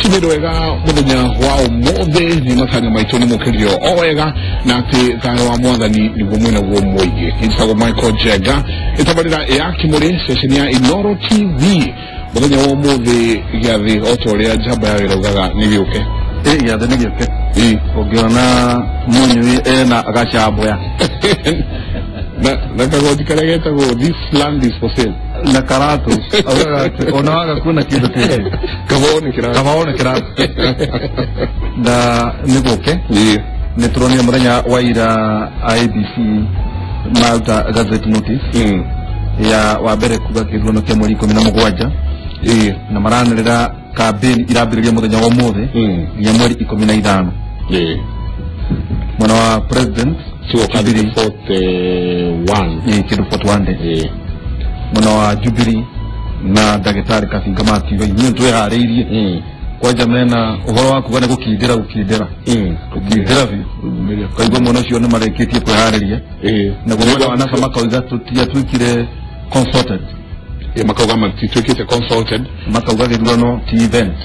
Rũcinĩ rwega mũthenya wa ũmũthĩ nĩ matanya maitũ nĩ mũkĩrio o wega na atĩ thayũ wa mwathani nĩguo mwĩnaguo mũingĩ. Njĩtagwo Michael Njenga, ĩtabarĩra ya Kĩmũrĩ ceceni ya Inooro TV. Mũthenya wa ũmũthĩ gĩathĩ o ta ũrĩa njamba ya wĩra ugaga nĩ gĩũke. Gĩathĩ nĩ gĩũke. Ũngĩona mũnyui ena gacamboya na kagoti karĩa getagwo "This land is for sale" na karatu augaga atĩ ona waga kuona kĩndũ kĩngĩ, kabao nĩ kĩratũ. Kabao nĩ kĩratũ na nĩ gũke. Nĩ tũronire mũthenya wa ira IEBC maruta gazette notice ya wa mbere kuga kĩthurano kĩa mweri 17, na maranĩrĩra campaign irambĩrĩria mũthenya wa ũmũthĩ nginya mweri 15. Mwena wa president Jubilee 41. Kĩndũ 41 days. Mwena wa Jubilee na ndagĩtarĩ Kabinga makiuga inyuĩ twĩharĩirie kwanja mena ũhoro wa kuga nĩ gũkindĩra gũkindĩra gũkindĩra biũ, kaigua mwena ũcio nĩ marĩkĩtie kwĩharĩria. Naguo mwena wa NASA makauga tũtiatuĩkire consulted. Makauga matituĩkĩte consulted. Makauga gĩthurano ti event,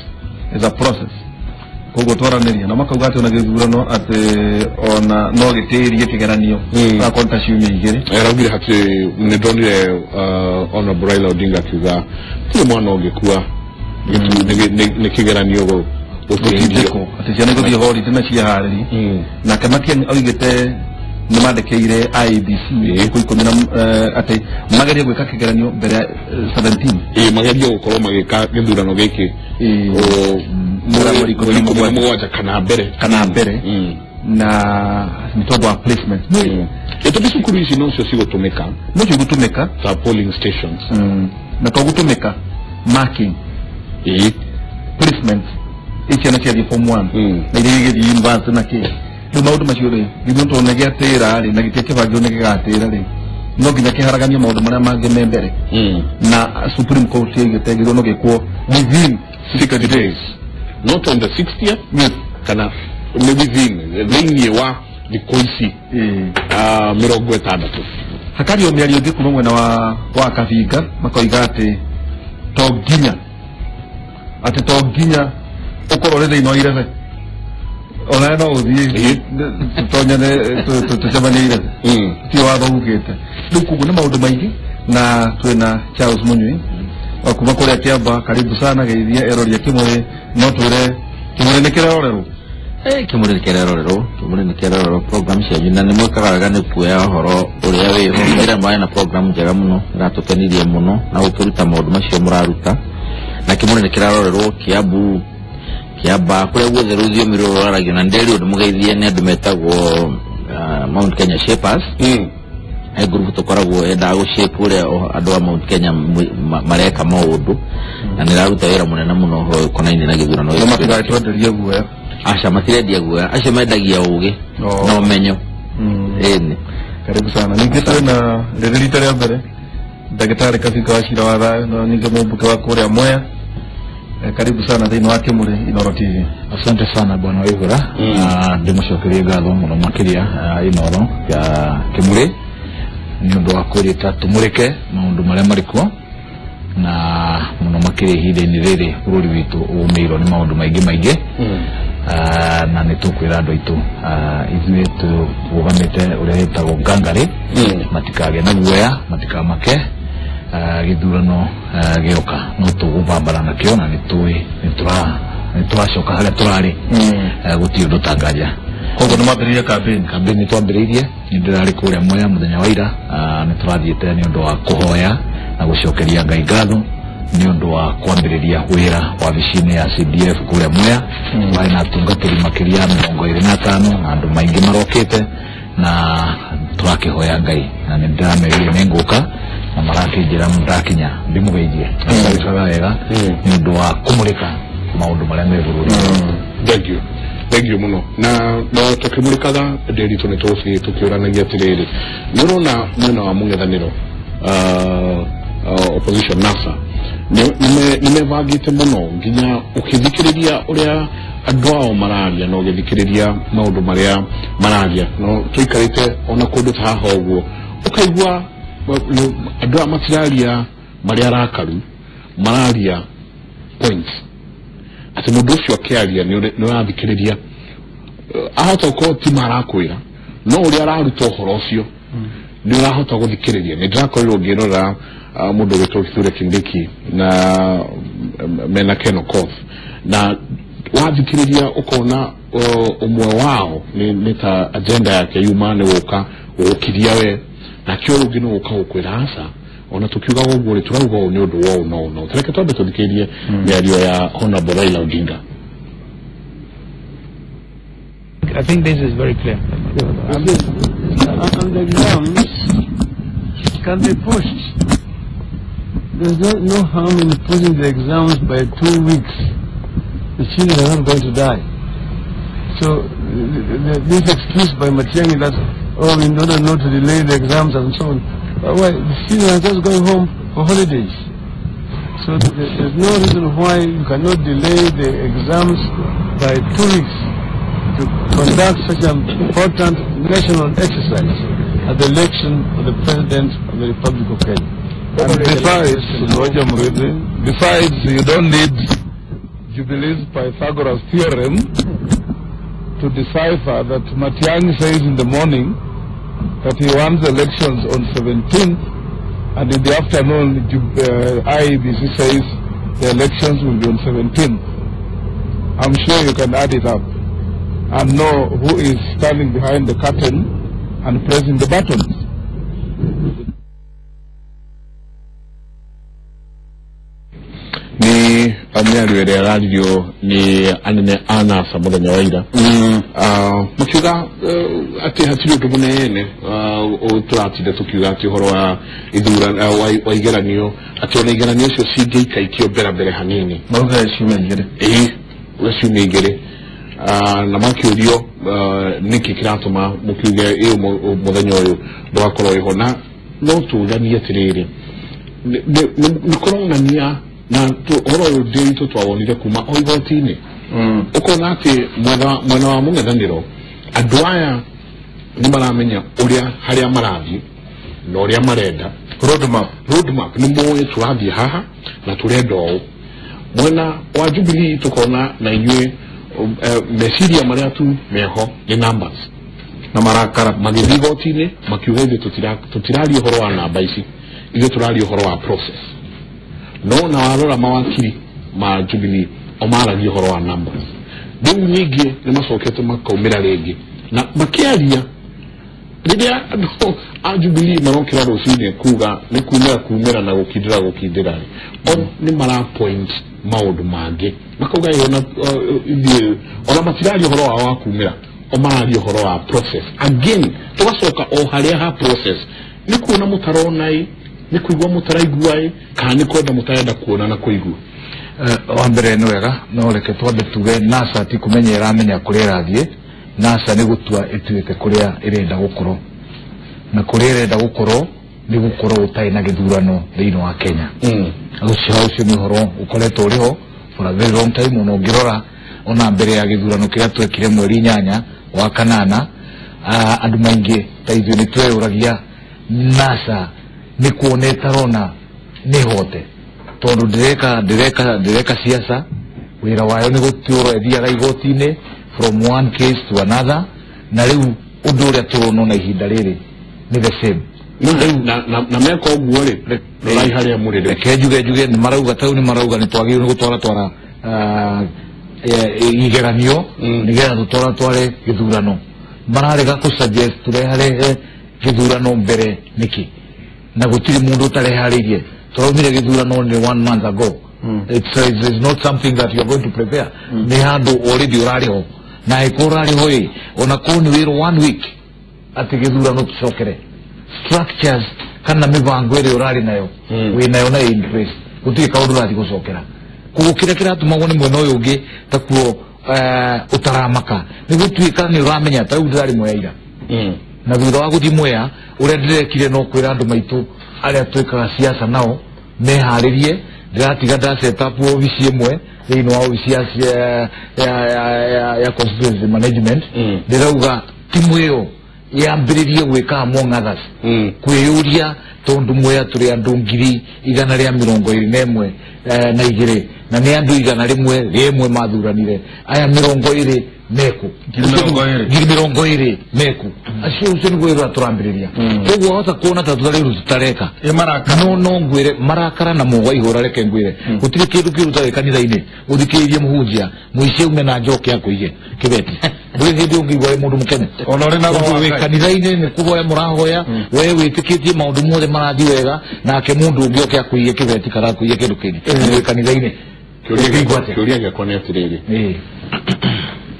is a process, koguo twaranĩria na makauga atĩ ona gĩthurano atĩ ona no gĩtĩrie kĩgeranio akorwo ta ciumia 2. Araugire hatirĩ, nĩ ndonire Honorable Raila Odinga akiuga tirĩ mwana ũngĩkua nĩ kĩgeranio gũtindĩkwo, atĩ ciana igũthiĩ holiday na ciĩharĩrie. Nake Matiang'i oigĩte nĩ mandĩkĩire IEBC thikũ 10 na atĩ magerie gwĩka kĩgeranio mbere ya 17. Magerie gũkorwo magĩka gĩthurano gĩkĩ mweri 17 kana mbere, kana mbere, na nĩ tondũ wa placement. Ĩtondũ cukuru ici nocio cigũtũmĩka, nocio igũtũmĩka ta polling stations, na to gũtũmĩka marking placement ciana ciathiĩ form 1 na iria igĩthiĩ university na kĩ. Rĩu maũndũ macio rĩ, githĩ tondũ nĩ gĩatĩra rĩ, na gĩtia kĩbangĩrwo nĩ gĩgatĩra rĩ, no nginya kĩharaganie maũndũ marĩa mangĩ me mbere. Na Supreme Court yaugĩte gĩthurano gĩkwo within 60 days, not on the 60th. Yes. Kana nĩ within thĩinĩ wa thikũ ici 60. Hakario mĩario ĩngĩ kuma mwena wa Kabinga, makoiga atĩ to nginya ũkorwo ũrĩ thĩinĩ wa irebe, ona no ũthiĩ tũtonyane tũcemanie irebe, ti watho ugĩte. Rĩu koguo nĩ maũndũ maingĩ, na twĩna Charles Munyui wa kuma kũrĩa Kĩamba. Karibu sana, geithia eroria Kĩmũrĩ. No twĩre Kĩmũrĩ nĩ kĩrerorerwo. Kĩmũrĩ nĩ kĩrerorerwo, Kĩmũrĩ nĩ kĩrerorerwo program cianyu na nĩ mwĩkaga wega nĩ kuoya ũhoro ũrĩa wĩho. Ĩra marĩ na program njega mũno ĩratũkenirie mũno na gũkĩruta maũndũ macio mũraruta, na Kĩmũrĩ nĩ kĩrarorerwo Kĩambu, Kĩamba, kũrĩa guothe rũthiomi rũrũ rwaragio. Na ndĩrĩ ũndũ mũgeithie nĩ andũ metagwo Mount Kenya Shapers. He group tũkoragwo yendaga gũshape ũrĩa andũ a Mount Kenya mareka maũndũ, na nĩ ĩraruta wĩra mũnene mũno ũhoro ũkonainie na gĩthurano gĩkĩ. Matigatwenderie guoya. Aca, matirendia guoya, acio mendagia ũgĩ na ũmenyo. Ĩni. Karibu sana. Ningĩ twĩna rĩrĩ rita rĩa mbere ndagĩtarĩ Kabinga wa Cira wa Thayũ, na ningĩ mũmbunge wa kũrĩa Mwea. Karibu sana thĩinĩ wa Kĩmũrĩ Inooro TV. Asante sana bwana Waigura, na ndĩmũcokerie ngatho mũno makĩria Inooro ya Kĩmũrĩ nĩ ũndũ wa kũrĩta tũmũrĩke maũndũ marĩa marĩ kuo, na mũno makĩria ihinda-inĩ rĩrĩ bũrũri witũ ũgũmĩirwo nĩ maũndũ maingĩ maingĩ. Na nĩ tũkwĩra andũ aitũ ithuĩ tũrũgamĩte ũrĩa wĩtagwo ngangarĩ, matikagĩe na guoya, matikamake. Gĩthurano gĩoka no tũgũbambana nakĩo, na nĩ tũĩ nĩ tũracoka harĩa tũrarĩ, gũtirĩ ũndũ tanganja. Koguo nĩ mwambĩrĩirie campaign? Campaign nĩ twambĩrĩirie, nĩ ndĩrarĩ kũrĩa Mwea mũthenya wa ira. Nĩ tũrathiĩte nĩ ũndũ wa kũhoya na gũcokeria Ngai ngatho nĩ ũndũ wa kwambĩrĩria wĩra wabici-inĩ ya CDF kũrĩa Mwea. Warĩ na atungatĩri makĩria ya 25 na andũ maingĩ marokĩte, na tũrakĩhoya Ngai, na nĩ ndĩramerire nĩ ngũka na marakĩnjĩra ndakinya ndĩmũgeithie. Nĩkaga wega nĩ ũndũ wa kũmũrĩka maũndũ marĩa me bũrũri. Thank you. Thank you mũno. Na no tũkĩmũrĩkaga ndĩritũ nĩ tũgũthiĩ tũkĩũranagia atĩrĩrĩ, nĩ ũrona mwena wa mũng'ethanĩro opposition NASA nĩ mebangĩte mũno, nginya ũkĩthikĩrĩria ũrĩa andũ ao mararia na ũgĩthikĩrĩria maũndũ marĩa mararia, no tũikarĩte ona kũndũ ta haha ũguo ũkaigua andũ aya matiraria marĩa arakaru, mararia points. Atĩ mũndũ ũcio akĩaria nĩ ũrathikĩrĩria ahota gũkorwo ti marakwĩra no ũrĩa araruta ũhoro ũcio nĩ ũrahota gũthikĩrĩria. Nĩ ndĩrakorirwo ngĩrora mũndũ ũgwĩtwo Kithure Kindiki na mena Ken Okoth, na wathikĩrĩria ũkona ũmwe wao nĩ ta agenda yake yuma nĩ gũka gũgũkiria we, nake ũyũ ũngĩ nĩ gũka gũkwĩra aca ona tukiugaga ũguo rĩ tũrauga ũũ nĩ ũndũ wa ũũ na ũũ na ũũ. Reke twambe tũthikĩrĩrie mĩario ya Honorable Raila Odinga. I think this is very clear. And the exams can be pushed. There's no harm in pushing the exams by 2 weeks. The children are not going to die. So this excuse by Matiang'i that, oh, in order not to delay the exams and so on, well, the children are just going home for holidays. So there's no reason why you cannot delay the exams by 2 weeks to conduct such an important national exercise at the election of the President of the Republic of Kenya. And besides, Roger Murithi, besides, you don't need Jubilee's Pythagoras theorem to decipher that Matiang'i says in the morning that he wants elections on 17th, and in the afternoon IEBC says the elections will be on 17th. I'm sure you can add it up and know who is standing behind the curtain and pressing the buttons. Ni mĩario ĩrĩa ĩraririo nĩ anene a NASA mũthenya wa ira, makiuga atĩ hatirĩ ũndũ mũnene tũratinda tũkiuga atĩ ũhoro wa ithurano wa igeranio, atĩ ona igeranio icio cingĩikaikio mbere mbere hanini, marauga ciumia igĩrĩ, ĩĩ ciumia igĩrĩ, na makĩũrio nĩkĩ kĩratũma mũkiuge ĩ mũthenya ũyũ ndũgakorwo wĩho. Na no tũranie atĩrĩrĩ, nĩ kũronania na ũhoro ũyũ ndĩritũ twawonire kuma o igoti-inĩ, ũkona atĩ mwena wa mũng'ethanĩro andũ aya nĩ maramenya ũrĩa harĩa marathiĩ na ũrĩa marenda. Roadmap nĩ moĩ tũrathiĩ haha na tũrenda ũũ. Mwena wa Jubilee tũkona na inyuĩ meciria marĩa tu meho nĩ numbers na marakara, magĩthiĩ igoti-inĩ makiuga ithuĩ tũtiraria ũhoro wa namba ici, ithuĩ tũraria ũhoro wa process. No na warora mawakiri ma Jubilee o maragia ũhoro wa numbers. Rĩu ningĩ nĩ macokete makaumĩra rĩngĩ na makĩaria rĩrĩa andũ a Jubilee marokĩra rũcinĩ kuga nĩ kumĩra kumĩra na gũkindĩra gũkindĩra, o nĩ mara point maũndũ mangĩ makauga ona ithuĩ ona matiraria ũhoro wao wa kumĩra, o mararia ũhoro wa process. Again tũgacoka o harĩa ha process, nĩ kuona mũtarona ĩ, nĩ kũigua mũtaraigua ĩ, kana nĩ kwenda mũtarenda kuona na kũigua. Wa mbere nĩ wega no reke twambe tuge NASA ti kũmenya ĩramenya kũrĩa ĩrathiĩ. NASA nĩ gũtua ĩtuĩte kũrĩa ĩrenda gũkorwo, na kũrĩa ĩrenda gũkorwo nĩ gũkorwo gũtarĩ na gĩthurano thĩinĩ wa Kenya. Ũcio nĩ ũhoro ũkoretwo ũrĩho for a very long time. Ona ũngĩrora ona mbere ya gĩthurano kĩrĩa twekire mweri 8 wa kanana, andũ maingĩ ta ithuĩ nĩ tweyũragia NASA nĩ kuona ĩtarona nĩ hote, tondũ ndĩreka siasa, wĩra wayo nĩ gũtũrwo ĩthiaga igoti-inĩ from one case to another, na rĩu ũndũ ũrĩa tũrona na ihinda rĩrĩ nĩ the same. Na meka ũguo rĩ, rorai harĩa mũrĩ rĩu. Reke njuge nĩ marauga tau, nĩ marauga nĩ twagĩrĩirwo nĩ gũtwara twara igeranio nĩgetha tũtwara tware gĩthurano. Mararega kũ suggest tũreharehe gĩthurano mbere nĩkĩ? Na gũtirĩ mũndũ ũtareharĩirie. Tũraumire gĩthurano nĩ 1 month ago. It's not something that you are going to prepare. Nĩ handũ already ũrarĩho, na angĩkorwo ũrarĩho ĩ, ona korwo nĩ wĩrwo 1 week atĩ gĩthurano tũcokere, structures kana mĩbango ĩrĩa ũrarĩ nayo wĩ nayo na in place, gũtirĩ kaũndũ ũrathiĩ gũcokera. Koguo kĩrĩa kĩratũmagwo nĩ mwena ũyũ ũngĩ takuo ũtaramaka nĩ gũtuĩka nĩ ũramenya ta rĩu ndĩrarĩ Mwea ira, na thutha wa gũthiĩ Mwea ũrĩa ndĩrekire no kwĩra andũ maitũ arĩa twĩkaga siasa nao meharĩrie, ndĩratiga nda set up obici ĩmwe thĩinĩ wa obici ya constituency management. Ndĩrauga timu ĩyo yambĩrĩrie gwĩka among others kwĩyũria, tondũ Mwea tũrĩ andũ 121,000 na igĩrĩ na nĩ andũ 101 mathuranire aya 20 meku 20 meku acio ucio nĩguo wĩra tũrambĩrĩria koguo wahota kuona ta tũtarĩ tũtareka no ngwĩre marakara na mũgwa ihũra reke ngwĩre gũtirĩ kĩndũ kĩũru tarĩ kanitha-inĩ ũthikĩrĩrie mũhunjia mũici aume na njoke akũige kĩbeti ndũrĩ hĩndĩ ũngĩigua wĩ mũndũ mũkene wĩ kanitha-inĩ nĩ kũhoya mũrahoya we wĩtĩkĩtie maũndũ mothe marathiĩ wega nake mũndũ ũngĩ oke akũige kĩbeti kana akũige kĩndũ kĩngĩ wĩ kanitha-inĩ. Kĩũria gĩakwa nĩ atĩrĩrĩ,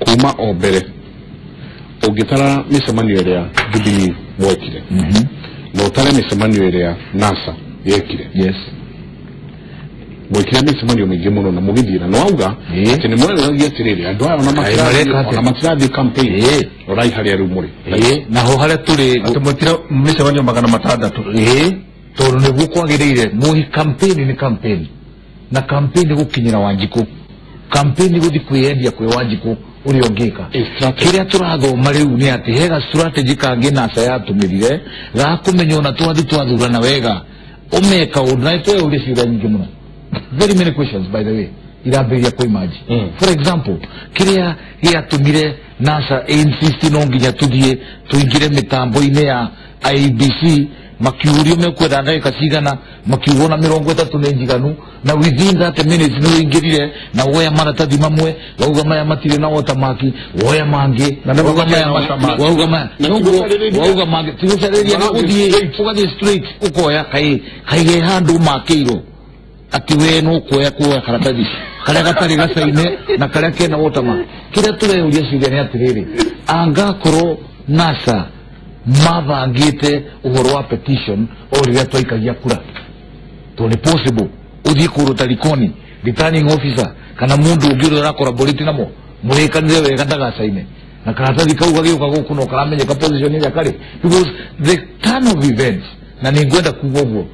kuma o mbere ũngĩtara mĩcemanio ĩrĩa Jubilee mwekire na ũtare mĩcemanio ĩrĩa NASA yekire, yes, mwekire mĩcemanio mĩingĩ mũno na mũgĩthiĩ na nĩwauga atĩ nĩ mũrerũragia atĩrĩrĩ andũ aya ona matirathiĩ campaign, rorai harĩa rĩu mũrĩ naho harĩa tũrĩ atĩ mwekire mĩcemanio 600 tondũ nĩguo kwagĩrĩire. Mũhi campaign nĩ campaign na campaign gũkinyĩra Wanjikũ, campaign gũthiĩ kwĩyendia kwĩ Wanjikũ ũrĩa ũngĩka. Kĩrĩa tũrathoma rĩu nĩ atĩ hega strategy kangĩ NASA yatũmĩrire ga kũmenya ona twathiĩ twathurana wega ũmeka ũndũ na nĩtweyũria ciũria nyingĩ mũno, very many questions by the way irambĩrĩria kwĩmanji. For example, kĩrĩa gĩatũmire NASA insist no nginya tũthiĩ tũingĩre mĩtambo-inĩ ya IEBC makiurio mekwenda ndagĩka cigana makiuga ona 30 nĩ njiganu na within 30 minutes nĩ ũingĩrire na woya maratathi mamwe wauga maya matirĩ na watermark woya mangĩ wauga maya wauga maya wauga mangĩ tigũcarĩria nĩ gũthiĩ ũgathiĩ straight ũkoya kaĩ he handũ makĩirwo atĩ we no kuoya kuoya karatathi karĩa gatarĩ gacaine na karĩa kena watermark. Kĩrĩa tũreyũria ciũria nĩ atĩrĩrĩ, angakorwo NASA mabangĩte ũhoro wa petition o rĩrĩa twaikagia kura, tondũ nĩ possible ũthiĩ kũndũ ta Likoni returning officer kana mũndũ ũngĩ ũrĩa ũracollaborate namo mũrĩkanĩre wega ndagacaine na karatathi kau gagĩũka gũkũ no karamenyeka position ĩrĩa karĩ, because the turn of events, na nĩ ngwenda kuga ũguo,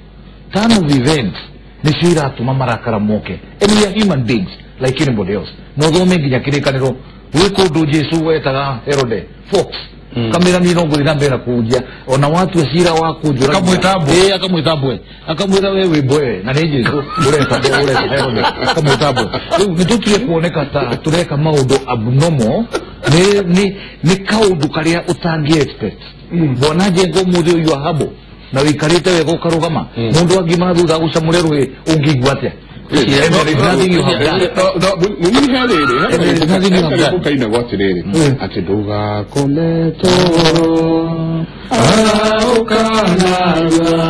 turn of events nĩcio iratũma marakara moke, and we are human beings like anybody else. No thome nginya kĩrĩkanĩro gwĩ kũndũ Jesu wetaga Herode fox kamera ni no na mbere kujia ona watu cira wa kunjura akamwita akamwita akamwira wewe bwe na ni Jesu ureta ureta akamwita mbwe. Riu ni tutige kuoneka ta tureka maundu abnormal ni kaundu karia utangi expect. Bwana Njenga umuthi uyu habo na wikarite wega ukarugama mundu angima thutha gucamure rwi ungigua atia? Atĩ ndũgakome toro araukanarua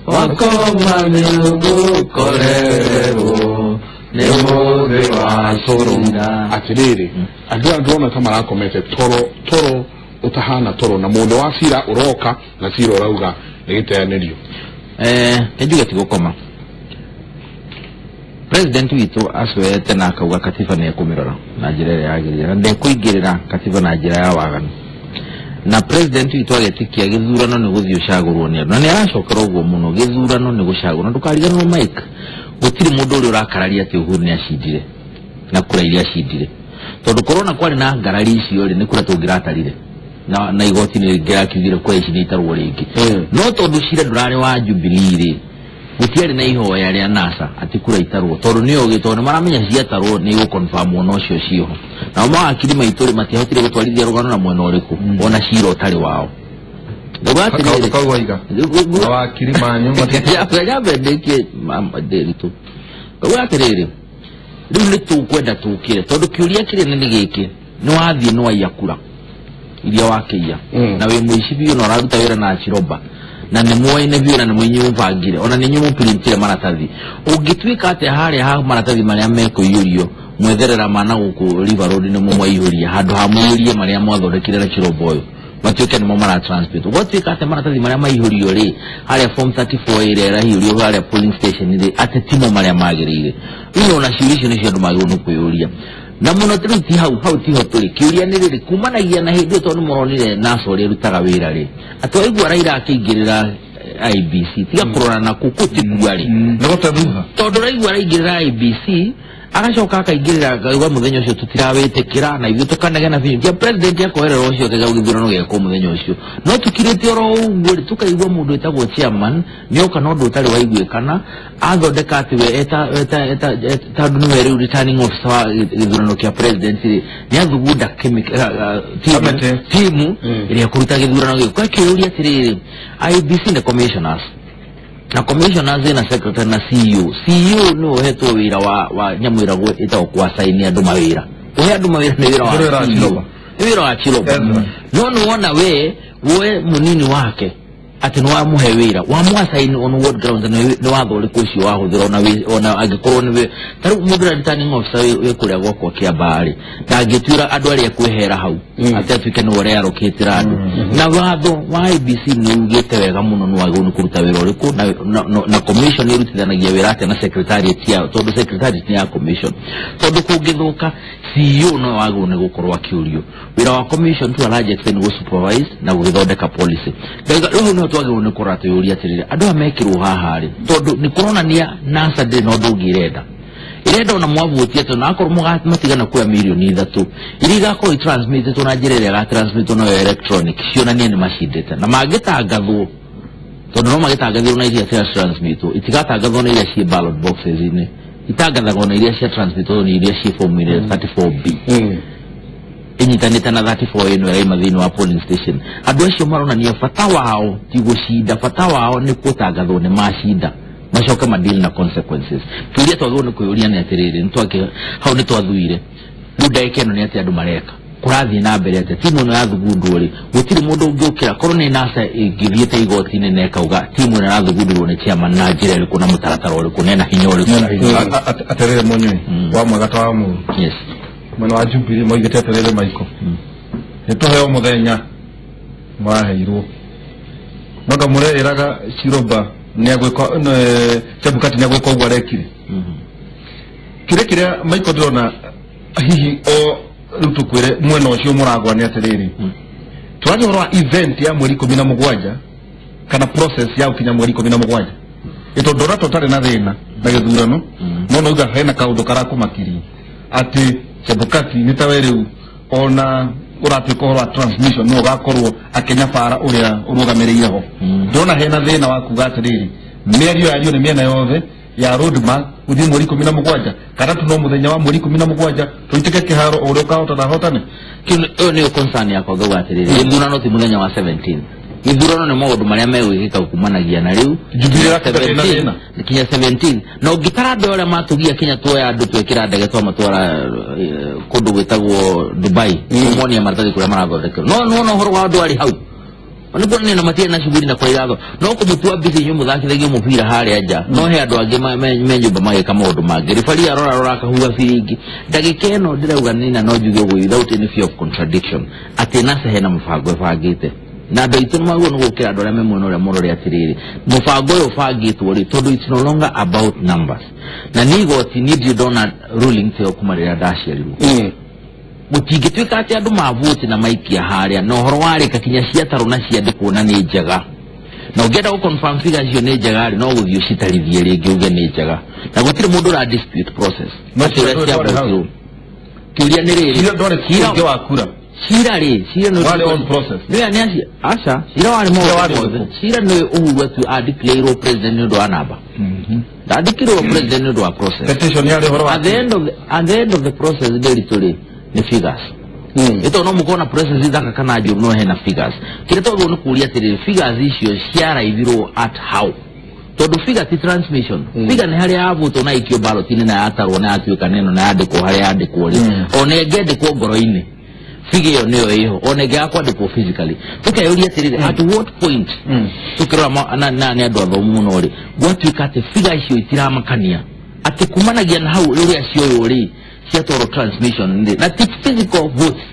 wakoma nĩ ũgũkorererwo nĩ mũthĩ wa cũrũra. Atĩrĩrĩ, andũ aya ndĩrona ta marakomete toro toro ũtahana toro na mũndũ wa cira ũroka na cira ũrauga nĩ gĩteanĩrio. Njuge ti gũkoma. President witũ acwete na akauga katiba nĩ ekũmĩrora na njĩra ĩrĩa yagĩrĩire na ndekũingĩrĩra katiba na njĩra ya waganu, na president witũ agetĩkia gĩthurano nĩ gũthiĩ ũcagũrwo nĩ andũ na nĩ aracokera ũguo mũno, gĩthurano nĩ gũcagũrwo. Ndũkariganĩrwo Mike, gũtirĩ mũndũ ũrĩa ũrakararia atĩ Uhuru nĩ acindire na kura iria acindire, tondũ korona kwarĩ na ngarari icio rĩ nĩ kura tũngĩratarire na igoti nĩ rĩngĩrakiugire kura ici nĩ itarwo rĩngĩ, no tondũ cira ndũrarĩ wa Jubilee rĩ gũtiarĩ na ihoya rĩa NASA atĩ kura itarwo, tondũ nĩ ũgĩ tondũ nĩmaramenya ciatarwo nĩ igũconfirmwo na ũcio cioho. Nao mawakiri maitũ rĩ matiahotire gũtwarithia rũgano na mwena ũrĩkũ ona cira ũtarĩ wao. Mawakiri manyu nyambe ndĩkie ndĩritũ ngauga atĩrĩrĩ, rĩu nĩ tũkwenda tũkĩre tondũ kĩũria kĩrĩa nĩ gĩkĩ, nĩ wathiĩ nĩ waiya kura iria wakĩiya na wĩ mũici biũ na ũraruta wĩra na Chiroba na nĩ muoine biũ na nĩ inyuĩ mũbangire ona nĩ inyuĩ mũprintire maratathi, ũngĩtuĩka atĩa harĩa ha maratathi marĩa mekũiyũrio mwetherera mana gũkũ River Road nĩmo mwaihũria handũ ha mũiyũrie marĩa mwathondekire na Chiroba ũyũ matuĩke nĩmo mara transmit. Gwatuĩka atĩ maratathi marĩa maihũrio rĩ harĩa form 34 ĩrĩa ĩraihũrio harĩa polling station rĩ atĩ timo marĩa magĩrĩire. Rĩu ona ciũria icio nĩcio andũ magĩrĩirwo nĩ kwĩyũria na mũno rĩu ti hau hau tiho tũrĩ. Kĩũria nĩ rĩrĩ kumanagia na hĩndĩ ĩyo tondũ nĩmũronire NASA ũrĩa ĩrutaga wĩra rĩ atĩ waigua Raila akĩingĩrĩra IEBC tiga kũrora na kũ kũu tikuwa rĩ tondũ raigua araingĩrĩra IEBC Agacoka akaingĩrĩra akauga mũthenya ũcio tũtirawĩtĩkĩra na ithuĩ tũkanegena biũ. Nginya president akoherera ũcio akĩga gĩthurano gĩekwo mũthenya ũcio. No tukirĩte oro ũguo rĩ, tũkaigua mũndũ wĩtagwo chairman nĩoka na ũndũ ũtarĩ waiguĩkana athondeka atĩ we eta tondũ nĩwe rĩu returning officer wa gĩthurano kĩa president rĩ, nĩathugunda timu ĩrĩa ĩkũruta gĩthurano gĩkĩ. Kwa kĩũria atĩrĩrĩ, IEBC nĩ commissioners na commissioners na secretary na CEO. CEO nĩwe ũhetwo wĩra wa nyamũ ĩragwo ĩtagwo kwasaini andũ mawĩra. Kũhe andũ mawĩra nĩ wĩra wa CEO. Nĩ wĩra wa Chiloba. No nĩwona we mũnini wake atĩ nĩ wamũhe wĩra wamũasaini on what grounds nĩ watho ũrĩkũ ũcio wahũthĩra ona angĩkorwo nĩwe ta rĩu mũndũ ũrĩa returning officer wĩ kũrĩa gwakwa Kĩambaa rĩ ndangĩtuĩra andũ arĩa ekwehera hau atĩ atuĩke nĩwe ũrearũkĩtĩra andũ. Na watho wa IEBC nĩ ugĩte wega mũno nĩ wagĩrĩirwo nĩ kũruta wĩra ũrĩkũ na commission ĩrutithanagia wĩra atĩa na secretariat yao tondũ secretariat nĩ ya commission. Tondũ kũngĩthũka CEO no wagĩrĩirwo nĩ gũkorwo akĩũrio. Wĩra wa commission to a large extent nĩ gũ-supervise na gũgĩthondeka policy. Rĩu no twagĩrĩirwo nĩ kũrora twĩyũrie atĩrĩrĩ andũ aya mekĩrwo haha rĩ tondũ nĩ kũronania NASA ndĩrĩ na ũndũ ũngĩ ĩrenda. Ĩrenda ona mwavutia atĩ ona akorwo matigana kuoya mirioni 3 iria igakorwo itransmitĩtwo na njĩra ĩrĩa ĩgatransmitwo nayo electronic cionanie nĩ macindĩte na mangĩtangathwo tondũ no magĩtangathirwo na iria cia transmitwo itigatangathwo na iria ciĩ ballot boxes-inĩ itangathagwo na iria cia transmitwo na iria ciĩ form-inĩ 34B inyitanĩte na 34 ĩno ĩraima thĩinĩ wa polling station. Andũ acio maronania bata wao ti gũcinda, bata wao nĩ gũtangathwo nĩ macinda macoke ma deal na consequences. Kĩũria twagĩrĩirwo nĩ kwĩyũria nĩ atĩrĩrĩ hau nĩ twathuire rĩu ndagĩka ĩno nĩ atĩ andũ mareka kũrathiĩ na mbere atĩa timu ĩno yathugundwo rĩ gũtirĩ mũndũ ũngĩũkĩra korwo nĩ NASA ĩngĩthiĩte igoti-inĩ na ĩkauga timu ĩno ĩrathugundĩrwo nĩ chairman na njĩra ĩrĩkũ na mũtaratara ũrĩkũ na ĩna hinya ũrĩkũ. Atĩrĩrĩ Mũnyui wa mwega ta wa mũru. Yes. Mwena wa Jubilee moigĩte atĩrĩrĩ Michael nĩ tũheo mũthenya mwaheirwo mwanga mũreĩraga Chiroba nĩagwĩka Chebukati nĩagwĩka ũguo arekire. Kĩrĩa kĩrĩa Michael ndĩrona hihi o rĩu tũkwĩre mwena ũcio mũragwa nĩ atĩrĩrĩ tũraria ũhoro wa event ya mweri 17 kana process ya gũkinya mweri 17 ĩtondũ ndona tũtarĩ na thĩna na gĩthurano no nauga hena kaũndũ karakũmakirie atĩ Chebukati nĩ tawe rĩu ona ũratuĩka ũhoro wa transmission no ũgakorwo akĩnyabara ũrĩa ũrũgamĩrĩire ho. Ndĩrona hena thĩna wa kuga atĩrĩrĩ mĩario yario nĩ mĩena yothe ya roadmap gũthiĩ mweri 17 kana tu no mũthenya wa mweri 17 tũitĩke kĩharo ũrĩa ũkahotana hotane. Ũyũ nĩyo concern yakwa ngauga atĩrĩrĩ gĩthurano ti mũthenya wa 17. Gĩthurano nĩ maũndũ marĩa megwĩkĩka kumanagia na rĩu kinya 17 na ũngĩtara andũ arĩa matũgia kinya tuoya andũ twekĩra ndege twamatwara kũndũ gwĩtagwo Dubai kũmonia maratathi kũrĩa marathondekerwo no nĩwona ũhoro wa andũ arĩ hau nĩguo nĩ na matirĩ na shughuli na kũrĩa iratho no kũmũtua mbica inyuĩ mũthakithagia mũbira harĩa nja no he andũ angĩ me nyũmba magĩka maũndũ mangĩ ribari arora rora akahuha biringi. Ndagĩka ĩno ndĩrauga nina no njuge ũguo without any fear of contradiction atĩ NASA hena mũbango ĩbangĩte na andũ aitũ nĩmagĩrĩirwo nĩ gũkĩra andũ arĩa me mwena ũrĩa mũrore atĩrĩrĩ mũbango ũyũ ũbangĩtwo rĩ tondũ it's no longer about numbers. Na nĩ igoti niĩ ndirĩ ndona ruling ta ĩyo kuma rĩrĩa ndaciarirwo. Mũtingĩtuĩka atĩ andũ mavũti na maikia harĩa na ũhoro warĩka kinya ciatarwo na ciandĩkwo na nĩ njega na ũngĩenda gũ confirm figures icio nĩ njega rĩ no gũthiĩ ũcitarithie rĩngĩ uge nĩ njega na gũtirĩ mũndũ ũra dispute process. Kĩũria nĩ rĩrĩ cira rĩ cira nĩ warĩ on process nĩ nĩ aca cira warĩ mothe cira nĩ Uhuru atu adeclareirwo president nĩ ũndũ wa namba ndandĩkirwo president nĩ ũndũ wa process petition yarĩ ũhoro wa at the end of the process ndĩritũ rĩ nĩ figures. Ĩto no mũkona process ithaka kana njũru no hena figures. Kĩrĩa twagĩrĩirwo nĩ kũũria atĩrĩrĩ figures icio ciaraithirwo at how tondũ figure ti transmission. Figure nĩ harĩa yavutwo na ikio ballot-inĩ na yatarwo na yatuĩka neno na yandĩkwo harĩa yandĩkwo rĩ ona ĩngĩandĩkwo ngoro-inĩ figure ĩyo nĩyo ĩho ona ĩngĩaga kwandĩkwo physically. Tũkeyũria atĩrĩrĩ at what point tũkĩrora na nĩ andũ athomu mũno rĩ gwatuĩka atĩ figure icio itiramakania atĩ kumanagia na hau rĩrĩa cioywo rĩ ciatwarwo transmission rĩ na ti physical votes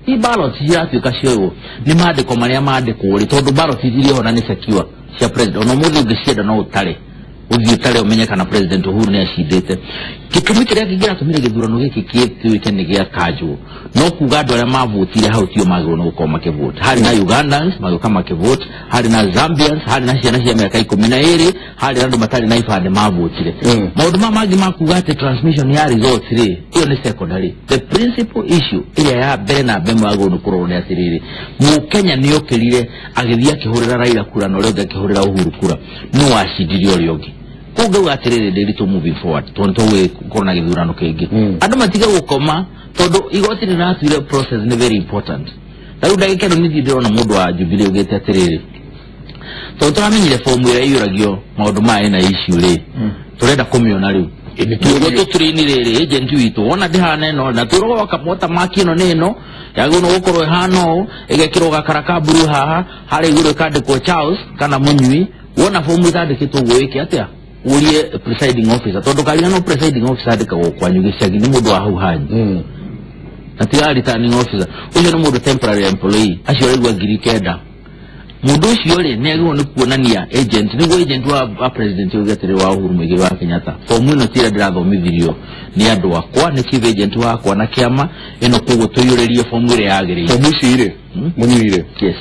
ti ballot ciratuĩka cioywo nĩ mandĩko marĩa mandĩkwo rĩ tondũ ballot iria ho na nĩ secure cia president ona mũthĩ ũngĩcienda no ũtare ũthiĩ ũtare ũmenye kana president Uhuru nĩ acindĩte. Gĩtũmi kĩrĩa kĩngĩratũmire gĩthurano gĩkĩ gĩtuĩke nĩ gĩa kanjũ no kuga andũ arĩa mavotire hau tio magĩrĩirwo nĩ gũkorwo makĩvote. Harĩ na Ugandans magĩũka makĩvote, harĩ na Zambians, harĩ na ciana cia mĩaka 12, harĩ na andũ matarĩ na ibandĩ mavotire. Maũndũ maya mangĩ ma kuga atĩ transmission ya results rĩ, ĩyo nĩ secondary. The principal issue ĩrĩa ya mbere na mbere magĩrĩirwo nĩ kũrorwo nĩ atĩrĩrĩ, Mũkenya nĩ okĩrire agĩthiĩ akĩhũrĩra Raila kura na ũrĩa ũngĩ akĩhũrĩra Uhuru kura, nũ wacindire ũrĩa ũngĩ? Koguo atĩrĩrĩ ndĩritũ moving forward tondũ tũgũkorwo na gĩthurano kĩngĩ. Andũ matige gũkoma tondũ igoti rĩratuire process nĩ very important. Ta rĩu ndagĩka ĩno nĩthiĩ ndĩrona mũndũ wa Jubilee augĩte atĩrĩrĩ, tondũ tũramenyire fomu ĩrĩa ĩiyũragio maũndũ maya ĩna issue rĩ, tũrenda kũmĩona rĩu. Nĩguo tũtũrini rĩrĩ agent witũ wona ndĩhana ĩno na twĩrwo watermark ĩno nĩ ĩno yagĩrĩirwo nĩ gũkorwo ĩhana ũũ, ĩgekĩrwo gakara ka blue haha, harĩa igũrũ ĩkandĩkwo Charles kana Mũnyui. Wona fomu ĩtandĩkĩtwo ũguo wĩke atĩa? Urie presiding officer, tondũ karirano presiding officer andĩkagwo kwanyu gĩcagi nĩ mũndũ wa hau hanyu, na ti returning officer ũcio nĩ mũndũ temporary employee, acio araigua 9,000. Mũndũ ũcio rĩ nĩ agĩrĩirwo nĩ kuonania agent, nĩguo agent wa president auge atĩrĩ wa Uhuru Muigai wa Kenyatta, fomu ĩno ti ĩrĩa ndĩrathomithirio nĩ andũ akwa, nĩ chief agent wakwa na kĩama ĩno, koguo tũiyũrĩrie fomu ĩrĩa yagĩrĩire. Fomu ici rĩ, Mũnyui rĩ, yes,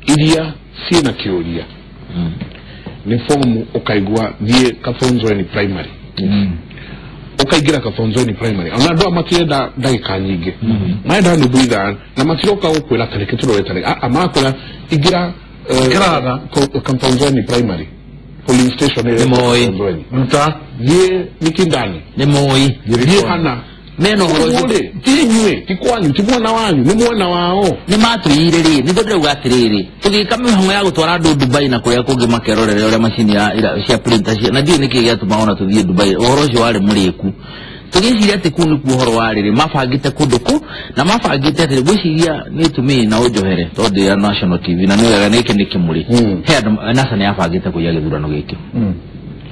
iria ciĩna kĩũria nĩ fomu ũkaigua thiĩ Kathonzweni primary, ũkaingĩra Kathonzweni primary, ona andũ aya matirenda ndagĩka nyingĩ, marenda nuthu ithaa na matiroka gũkwĩra tarĩki tũrore tarĩki, marakwĩra ingĩra Kathonzweni primary polling station ĩrĩa Nĩ ruta thiĩ Mikindani, nĩ moĩ, thiĩ hana mena ũhoro ũcio. Rĩ ti inyuĩ, ti kwanyu, ti mwena wanyu, nĩ mwena wao. Nĩ matũiyire rĩ, nĩguo ndĩrauga atĩrĩrĩ, tũgĩka mĩhang'o ya gũtwara andũ Dubai na kũrĩa kũngĩ makerorere ũrĩa macini cia printer cia, na ndiũĩ nĩkĩ gĩatũma ona tũthiĩ Dubai, ũhoro ũcio warĩ mũrĩku. Tũgĩciria atĩ kũu nĩkuo ũhoro warĩ rĩ, mabangĩte kũndũ kũ, na mabangĩte atĩrĩ, ngwĩciria nĩ tumii na ũnjohere tondũ ndĩ ya National TV na nĩ wega nĩkĩ nĩ kĩmũrĩ. He andũ NASA nĩ yabangĩte kũiya gĩthurano gĩkĩ.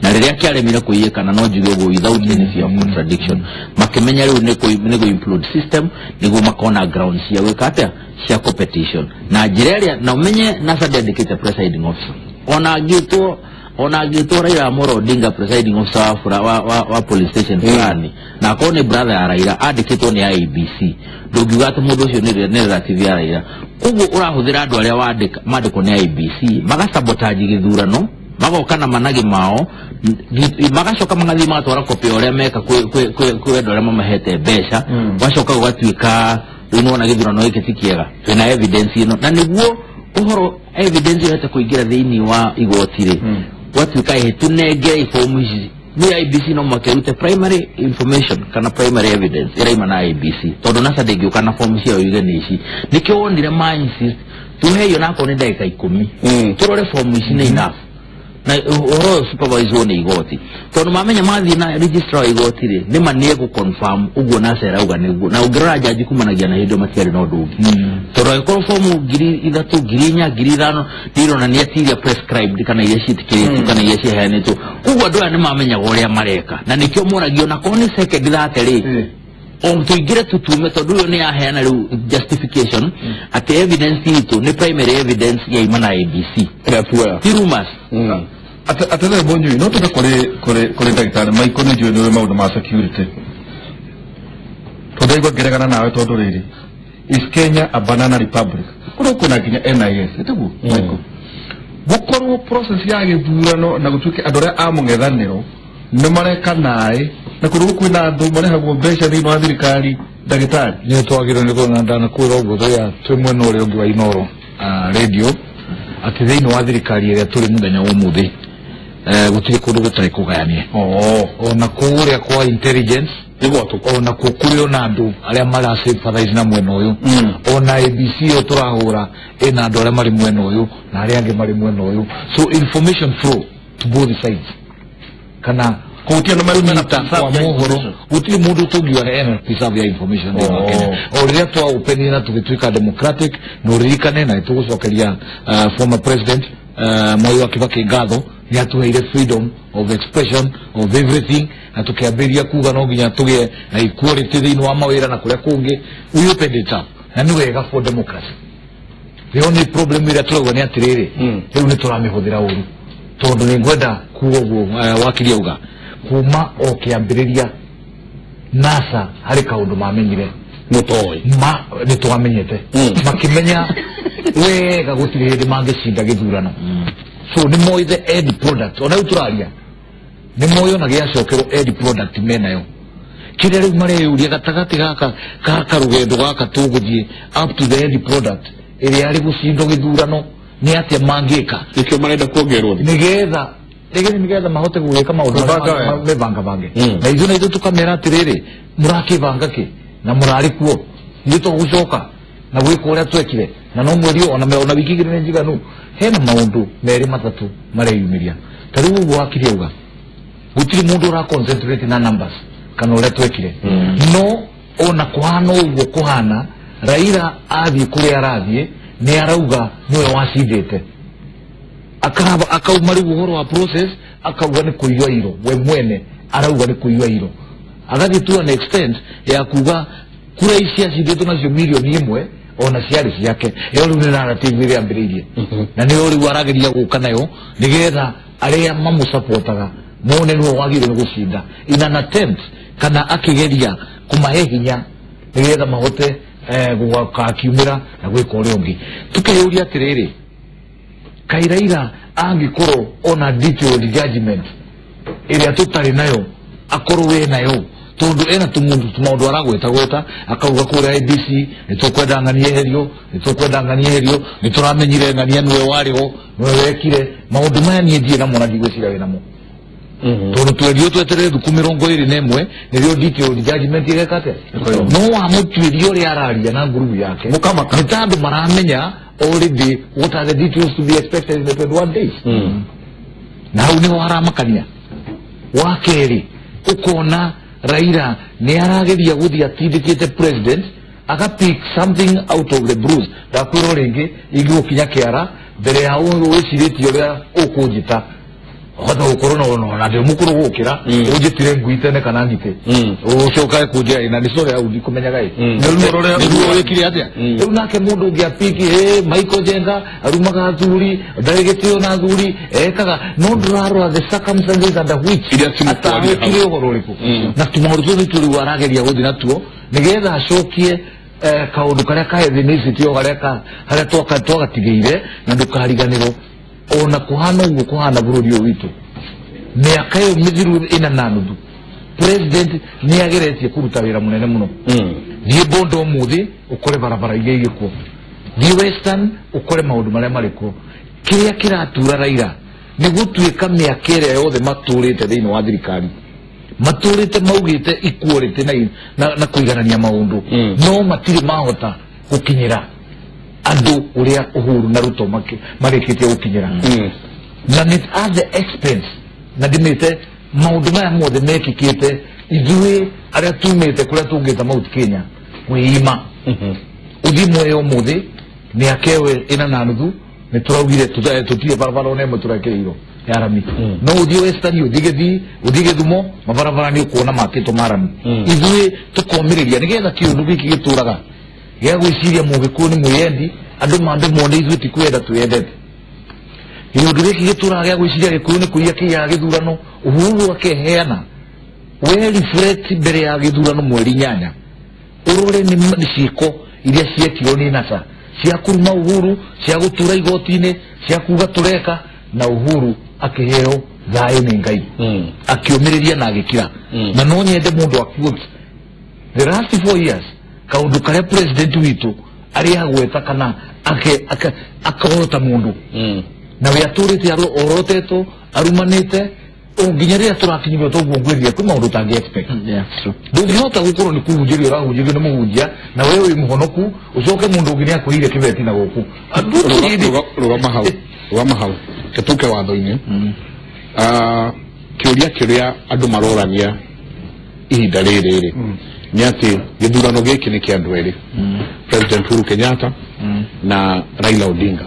Na rĩrĩa kĩaremire kũiyĩkana no njuge ũguo without any fear of contradiction, makĩmenya rĩu nĩ kũ implode system nĩguo makona ground cia gwĩka atĩa, cia competition na njĩra ĩrĩa na ũmenye NASA ndĩandĩkĩte presiding officer, ona angĩtwo Raila Amolo Odinga presiding officer wa police station fulani, na akorwo nĩ brother ya Raila andĩkĩtwo nĩ IEBC, ndũngiuga atĩ mũndũ ũcio nĩ relative ya Raila. Koguo ũrahũthĩra andũ arĩa mandĩkwo nĩ IEBC magasabotage gĩthurano, magoka na managi mao, magacoka magathiĩ magatwara kopi ũrĩa meka kwĩ andũ arĩa mamahete mbeca, wacoka ũgatuĩka rĩu nĩwona gĩthurano gĩkĩ ti kĩega, twĩna evidence ĩno, na nĩguo ũhoro evidence ĩhote kũingĩra thĩinĩ wa igoti rĩ, gwatuĩka ĩhĩ tũnengere ibomu ici nĩ IEBC no makĩrute primary information kana primary evidence ĩraima na IEBC, tondũ NASA ndĩngĩũka na fomu ciao yuge nĩ ici. Nĩkĩo wonire ma insist tũheyo nakorwo nĩ ndagĩka 10 tũrore fomu ici nĩ enough, na ũhoro ũyũ supervise nĩ igoti, tondũ mamenya mathiĩ na registrar wa igoti rĩ, nĩ ma nĩ egũ-confirm ũguo NASA ĩrauga nĩguo, na ũngĩrora jaji kumanagia na hĩndĩ ĩyo matiarĩ na ũndũ ũngĩ, tondũ angĩkorwo fomu 3,000 4,000 5,000 nĩ ironania ti iria prescribed kana iria ciĩtĩkĩrĩtio kana iria ciheanĩtwo, koguo andũ aya nĩ mamenyaga ũrĩa mareka, na nĩkĩo moragio nakorwo nĩ second 30 rĩ, o tũingĩre tũtume, tondũ ũyũ nĩ yaheana rĩu justification atĩ evidence itũ nĩ primary evidence yaima na IEBC, ĩrĩa tuoya ti rumors. Atĩrĩrĩ Mũnyui, no tũke kũrĩ ndagĩtarĩ Michael, nĩ njũĩ nĩũĩ maũndũ ma security, tondũ ndaigua ngĩregana nawe tondũ rĩrĩ, is Kenya a banana republic? Kũrĩa kwĩna nginya NIS, ĩtiguo Michael? Gũkorwo process ya gĩthurano na gũtuĩke andũ arĩa a mũng'ethanĩro nĩ mareka naĩ, na kũrĩa kwĩna andũ marĩhagwo mbeca thĩinĩ wa thirikari, ndagĩtarĩ nĩ twagĩrĩirwo nĩ kuona ndanakwĩra ũguo twĩ mwena ũrĩa ũngĩ wa Inooro radio atĩ thĩinĩ wa thirikari ĩrĩa tũrĩ mũthenya wa ũmũthĩ gũtirĩ kũndũ gũtarĩ kũgayanie, ona kũrĩa kwa intelligence ona kũ kũrĩ ona andũ arĩa mara sympathize na mwena ũyũ, ona ABC ĩyo tũrahũra ĩna andũ arĩa marĩ mwena ũyũ na arĩa angĩ marĩ mwena ũyũ, so information flow to both sides, kana kũnyita kwa mohoro gũtirĩ mũndũ tũngiuga ena preserve ya information thĩinĩ wa Kenya. O rĩrĩa twa openire na tũgĩtuĩka democratic, na ũririkane na nĩtũgũcokeria former president Mwai wa Kibaki ngatho, nĩ atũheire freedom of expression of everything, na tũkĩambĩrĩria kuga no nginya tũgĩe na equality thĩinĩ wa mawĩra na kũrĩa kũngĩ, we opened it up, na nĩ wega for democracy. The only problem ĩrĩa tũrauga nĩ atĩrĩrĩ, rĩu nĩ tũramĩhũthĩra ũru, tondũ nĩ ngwenda kuga ũguo wakiri auga kuma o kĩambĩrĩria NASA harĩ kaũndũ mamenyire mũtoĩ ma nĩ twamenyete makĩmenya wega gũtirĩ hĩndĩ mangĩcinda gĩthurano. So nĩ moĩ the end product ona rĩu tũraria nĩ moĩ ona gĩacokerwo end product menayo. Kĩrĩa rĩu mareyũria gatagatĩ gaka ka rũgendo gaka tũgũthiĩ up to the end product ĩrĩa arĩ gũcindwo gĩthurano nĩ atĩa mangĩka nĩkĩo marenda kuongerwo nĩgetha mahote gwĩka maũndũ mebangabange. Na ithuĩ na ithuĩ tũkamera atĩrĩrĩ mũrakĩbanga kĩ na mũrarĩ kuo ithuĩ tũgũcoka na gwĩka ũrĩa twekire na no mweri ona wiki igĩrĩ nĩ njiganu. Hena maũndũ merĩ matatũ mareyumĩria ta rĩu ũguo wakiri auga gũtirĩ mũndũ ũra concentrate na numbers kana ũrĩa twekire. No ona kũhana ũguo kũhana Raila athiĩ kũrĩa arathiĩ nĩ arauga nĩwe wacindĩte akauma rĩu ũhoro wa process akauga nĩ kũiywa iro we mwene arauga nĩ kũiywa iro agathiĩ to an extent ya kuga kura ici acindĩtwo nacio milioni 1 ona ciarĩ ciake. Ĩyo rĩu nĩ narrative ĩrĩa ambĩrĩirie na nĩyo rĩu arageria gũka nayo nĩgetha arĩa mamũsupportaga mone nĩwe wagĩrĩirwo nĩ gũcinda in an attempt kana akĩgeria kũmahe hinya nĩgetha mahote gũgakiumĩra na gwĩka ũrĩa ũngĩ. Tũkeyũria atĩrĩrĩ kaĩ Raila angĩkorwo ona detailed judgment ĩrĩa tũtarĩ nayo akorwo we nayo tondũ ena tũmaũndũ aragwetagweta akauga kũrĩa ABC nĩ tũkwenda ng'ania eherio nĩ tũkwenda ng'ania eherio nĩ tũramenyire ng'ania nĩwe warĩ ho nĩwe wekire maũndũ maya niĩ ndirĩ namo na ndigwĩciria wĩ namo. Tondũ twerirwo tweterere thukũ 21 nĩrĩo detailed judgment ĩgeka atĩa. No wamũtuĩria ũrĩa araria na ngurubu yake nĩ ta andũ maramenya already what are the details to be expected in the 21 days. Na hau nĩho haramakania. Wa kerĩ ũkona Raila nĩ arageria gũthiĩ atindĩkĩte president aka pick something out of the bruise. Ndakwĩrwo rĩngĩ ingĩgũkinya kĩara mbere ya wĩcirĩtie ũrĩa ũkũnjĩta hota gũkorwo na ndĩ mũkũrũ gũkĩra ũnjĩtire ngui tene kana ngitĩ ũcokae kũnjĩra ĩ na nĩ story hau ndikũmenyaga ĩ nĩruo wĩkire atĩa. Rĩu nake mũndũ ũngĩ apiki Michael Njenga arumaga athuri ndarĩ gĩtĩo na athuri ekaga no ndũrarora the circumstances under which atawĩkire ũhoro ũrĩkũ na tũmaũndũ tũu nĩtuo rĩu arageria gũthiĩ natuo nĩgetha acokie kaũndũ karĩa ka ethnicity o harĩa twagatigĩire na ndũkariganĩrwo ona kuhana ũguo kuhana bũrũri ũyũ witũ mĩaka ĩyo mĩthiru 4.5 president nĩ ageretie kũruta wĩra mũnene mũno. Thiĩ Bondo ũmũthĩ ũkore barabara iria irĩ kuo, thiĩ Western ũkore maũndũ marĩa marĩ kuo. Kĩrĩa kĩratura Raila nĩ gũtuĩka mĩaka ĩrĩa yothe matũrĩte thĩinĩ wa thirikari matũrĩte maugĩte equality na kũiganania maũndũ no matirĩ mahota gũkinyĩra andũ ũrĩa Uhuru na Ruto marĩkĩtie gũkinyĩra. Na nĩ at the expense na ndĩmĩte maũndũ maya mothe mekĩkĩte ithuĩ arĩa tumĩte kũrĩa tũngĩta Mount Kenya kwĩima ũthiĩ Mwea ũmũthĩ mĩaka ĩyo 4.5 nĩ tũraugire tũtirĩ barabara ona ĩmwe tũrekĩrĩirwo ya rami. No ũthiĩ Western ũthiĩ Gĩthii ũthiĩ Gĩthumo mabarabara nĩ ũkuona makĩtwo ma rami. Ithuĩ tũkomĩrĩria nĩgetha kĩũndũ gĩkĩ gĩtũraga gĩa gwĩciria mũgĩkũyũ nĩ mwĩyendi andũ mambe mone ithuĩ ti kwenda twĩyendete. Kĩũndũ gĩkĩ gĩtũraga gĩa gwĩciria gĩkũyũ nĩ kũiya kĩiyaga gĩthurano Uhuru akeheana we reflect mbere ya gĩthurano mweri 8 ũrore nĩ ciĩko iria ciekirwo nĩ NASA cia kũruma Uhuru cia gũtura igoti-inĩ cia kuga tũreka na Uhuru akĩheo thayũ nĩ Ngai akĩũmĩrĩria na agĩkira. Na no nyende mũndũ akuote the last 4 years kaũndũ karĩa president witũ arĩa agweta kana akahota mũndũ na we atũrĩte orotetwo arumanĩte nginya rĩrĩa tũrakinyĩrio toguo ngwĩrire kwĩ maũndũ ũtangĩ expect. Ndũngĩhota gũkorwo nĩ kũhunjĩrio ũrahunjĩrio nĩ mũhunjia na we wĩ mũhonoku ũcoke mũndũ ũngĩ nĩ akũire kĩbeti na gũkũ. Rũgama hau tũke watho-inĩ. Kĩũria kĩrĩa andũ marorania ihinda rĩrĩ rĩ nĩ atĩ gĩthurano gĩkĩ nĩ kĩa andũ erĩ, President Uhuru Kenyatta na Raila Odinga.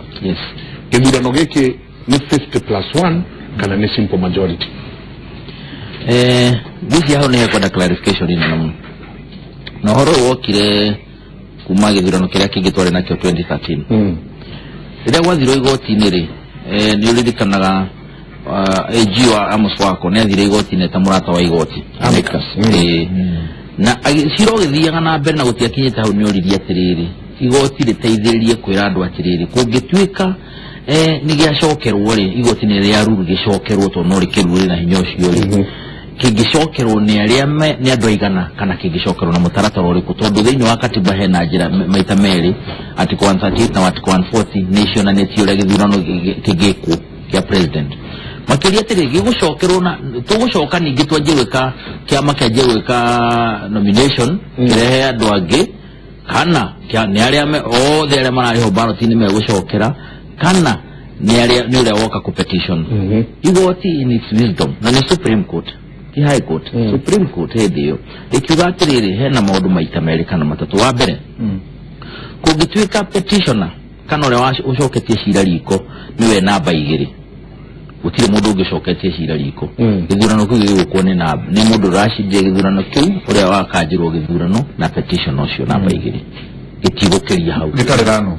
Gĩthurano gĩkĩ nĩ 50+1 kana nĩ simple majority? Ngwĩciria hau nĩ hekwenda clarification ĩno mũno. Na ũhoro ũyũ wokire kuma gĩthurano kĩrĩa kĩngĩ twarĩ nakĩo 2013. Rĩrĩa gwathirwo igoti-inĩ rĩ, nĩ ũririkanaga AG wa Amos Wako nĩ athire igoti-inĩ ta mũrata wa igoti. Na cira ũgĩthiaga na mbere na gũtiakinyĩte hau nĩ ũririe atĩrĩrĩ igoti rĩteithĩrĩrie kwĩra andũ atĩrĩrĩ kũngĩtuĩka nĩ gĩacokerwo rĩ igoti nĩ rĩa ruru gĩcokerwo tondũ no rĩkĩruru na hinya ũcio rĩ kĩngĩcokerwo nĩ arĩa nĩ andũ aigana kana kĩngĩcokerwo na mũtaratara ũrĩkũ tondũ thĩinĩ wa katiba hena njĩra maita merĩ article 138 na article 140 nĩ cionanĩtie ũrĩa gĩthurano kĩngĩkwo kĩa president makĩria atĩrĩ gĩgũcokerwo na tũgũcoka ningĩ twanjie gwĩka kĩama kĩanjie gwĩka nomination kĩrehe andũ angĩ kana nĩ arĩa othe arĩa mararĩho ballot-inĩ megũcokera kana nĩ arĩa nĩ ũrĩa woka ku petition. Igoti in its wisdom na nĩ Supreme Court ti High Court, Supreme Court hĩndĩ ĩyo ĩkiuga atĩrĩrĩ hena maũndũ maita merĩ kana matatũ. Wa mbere kũngĩtuĩka petitioner kana ũrĩa ũcoketie cira riko nĩwe namba igĩrĩ gũtirĩ mũndũ ũngĩcoketie cira riko gĩthurano kĩu gĩgũkwo nĩ namba nĩ mũndũ ũracindire gĩthurano kĩu ũrĩa wakanjĩrwo gĩthurano na petition ũcio namba igĩrĩ gĩtigũkĩria hau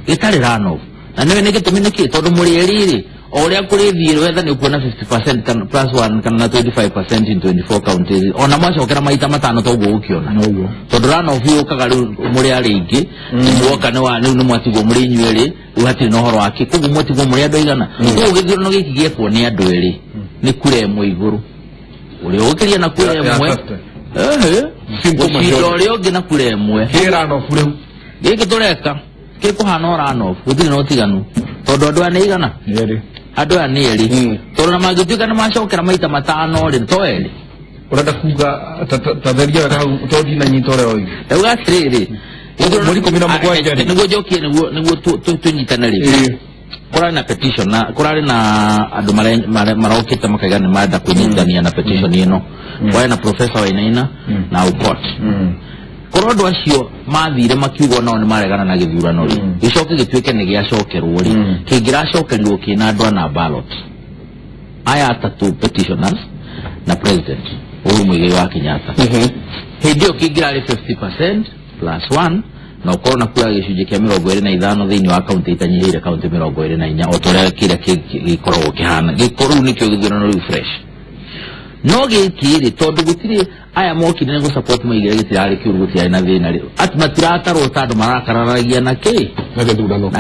gĩtarĩ rano na nĩwe nĩ gĩtũmi nĩkĩ tondũ mũrĩ erĩ rĩ o ũrĩa kũrĩthiĩ wetha nĩ ũkuona 50% kana plus 1 kana 25% in 24 counties ona mwacokera maita matano toguo ũkĩona tondũ runoff yũkaga rĩu mũrĩ arĩa aingĩ nĩmuoka rĩu nĩ mwatigwo mũrĩ inyuĩ erĩ rĩu hatirĩ na ũhoro wake koguo mwatigwo mũrĩ andũ aigana koguo gĩthurano gĩkĩ gĩekwo nĩ andũ erĩ nĩ kura ĩmwe igũrũ ũrĩa ũgũkĩria na kura ĩmwe gũcinda ũrĩa ũngĩ na kura ĩmwe gĩkĩ tũreka gĩkũhana o runoff gũtirĩ na ũtiganu tondũ andũ aya nĩ aigana andũ aya nĩ erĩ tondũ na mangĩtuĩka nĩ macokera maita matano rĩ to erĩ ũrenda kuga tatheria wega hau tondũ ndinanyita ũrĩa oiga ndauga atĩrĩrĩ mweri 17 rĩ nĩguo njokie nĩguo tũnyitane rĩ kũrarĩ na petition na kũrarĩ na andũ marokĩte makaiga nĩ marenda kwĩnyitithania na petition ĩno kwarĩ na Professor Wainaina na Aukot korwo andũ acio mathire makiuga nao nĩ maregana na gĩthurano rĩ gĩcoke gĩtuĩke nĩ gĩacokerwo rĩ kĩngĩracokerirwo kĩna andũ ana ballot aya atatũ petitioners na president Uhuru Muigai wa Kenyatta hĩndĩ ĩyo kĩngĩrarĩ 50% plus 1 na ũkorwo na kura gĩcunjĩ kĩa 25 thĩinĩ wa kaunti itanyihĩire kaunti 24 o ta ũrĩa kĩrĩa gĩkoragwo kĩhana gĩkorwo nĩkĩo gĩthurano rĩu fresh no gĩkĩ rĩ tondũ gũtirĩ aya mokire nĩ gũ-support maigire gĩtirarĩ kĩũru gũtirarĩ na thĩna rĩ atĩ matiratarwo ta andũ marakararagia na kĩ na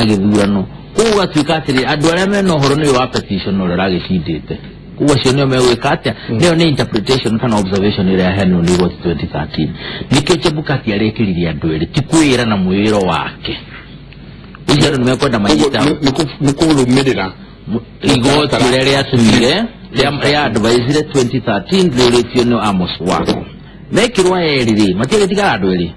gĩthurano koguo gatuĩka atĩrĩ andũ arĩa mena ũhoro nĩwe wa petition ũrĩa ũragĩcindĩte koguo acio nĩo megwĩka atĩa nĩyo nĩ interpretation kana observation ĩrĩa yaheanirwo nĩ igoti 2013 nĩkĩo Chebukati arekĩririe andũ erĩ ti kwĩra na mwĩro wake ũcio andũ nĩmekwenda manyita nĩ kũrũmĩrĩra igoti rĩrĩa rĩatumire rĩa advisire 2013 rĩũrĩtio nĩ Amos Wako mekĩrwo erĩ rĩ matiagĩtigara andũ erĩ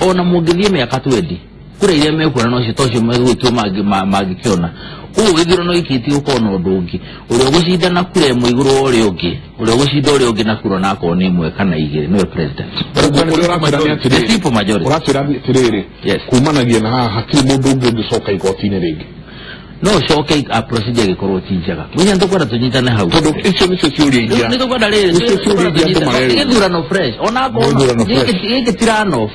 ona mũngĩthiĩ mĩaka 20 kura iria mekuona nocio tocio megwĩtwo mangĩkĩona koguo gĩthurano gĩkĩ gĩtigũkorwo na ũndũ ũngĩ ũrĩa ũgũcinda na kura ĩmwe igũrũ wa ũrĩa ũngĩ ũrĩa ũgũcinda ũrĩa ũngĩ na kura onakorwo nĩ ĩmwe kana igĩrĩ nĩwe president simple majority ũratwĩra atĩrĩrĩ kumanagia na haha hatirĩ mũndũ ũngĩ ũngĩcoka igoti-inĩ rĩngĩ no ũcoke a procedure ĩgĩkorwo ti njega mũnya nĩtũkwenda tũnyitane hau tondũ icio nĩcio ciũria iria nĩtũkwenda rĩrĩ gĩthurano fresh onakorwo gĩkĩ ti runoff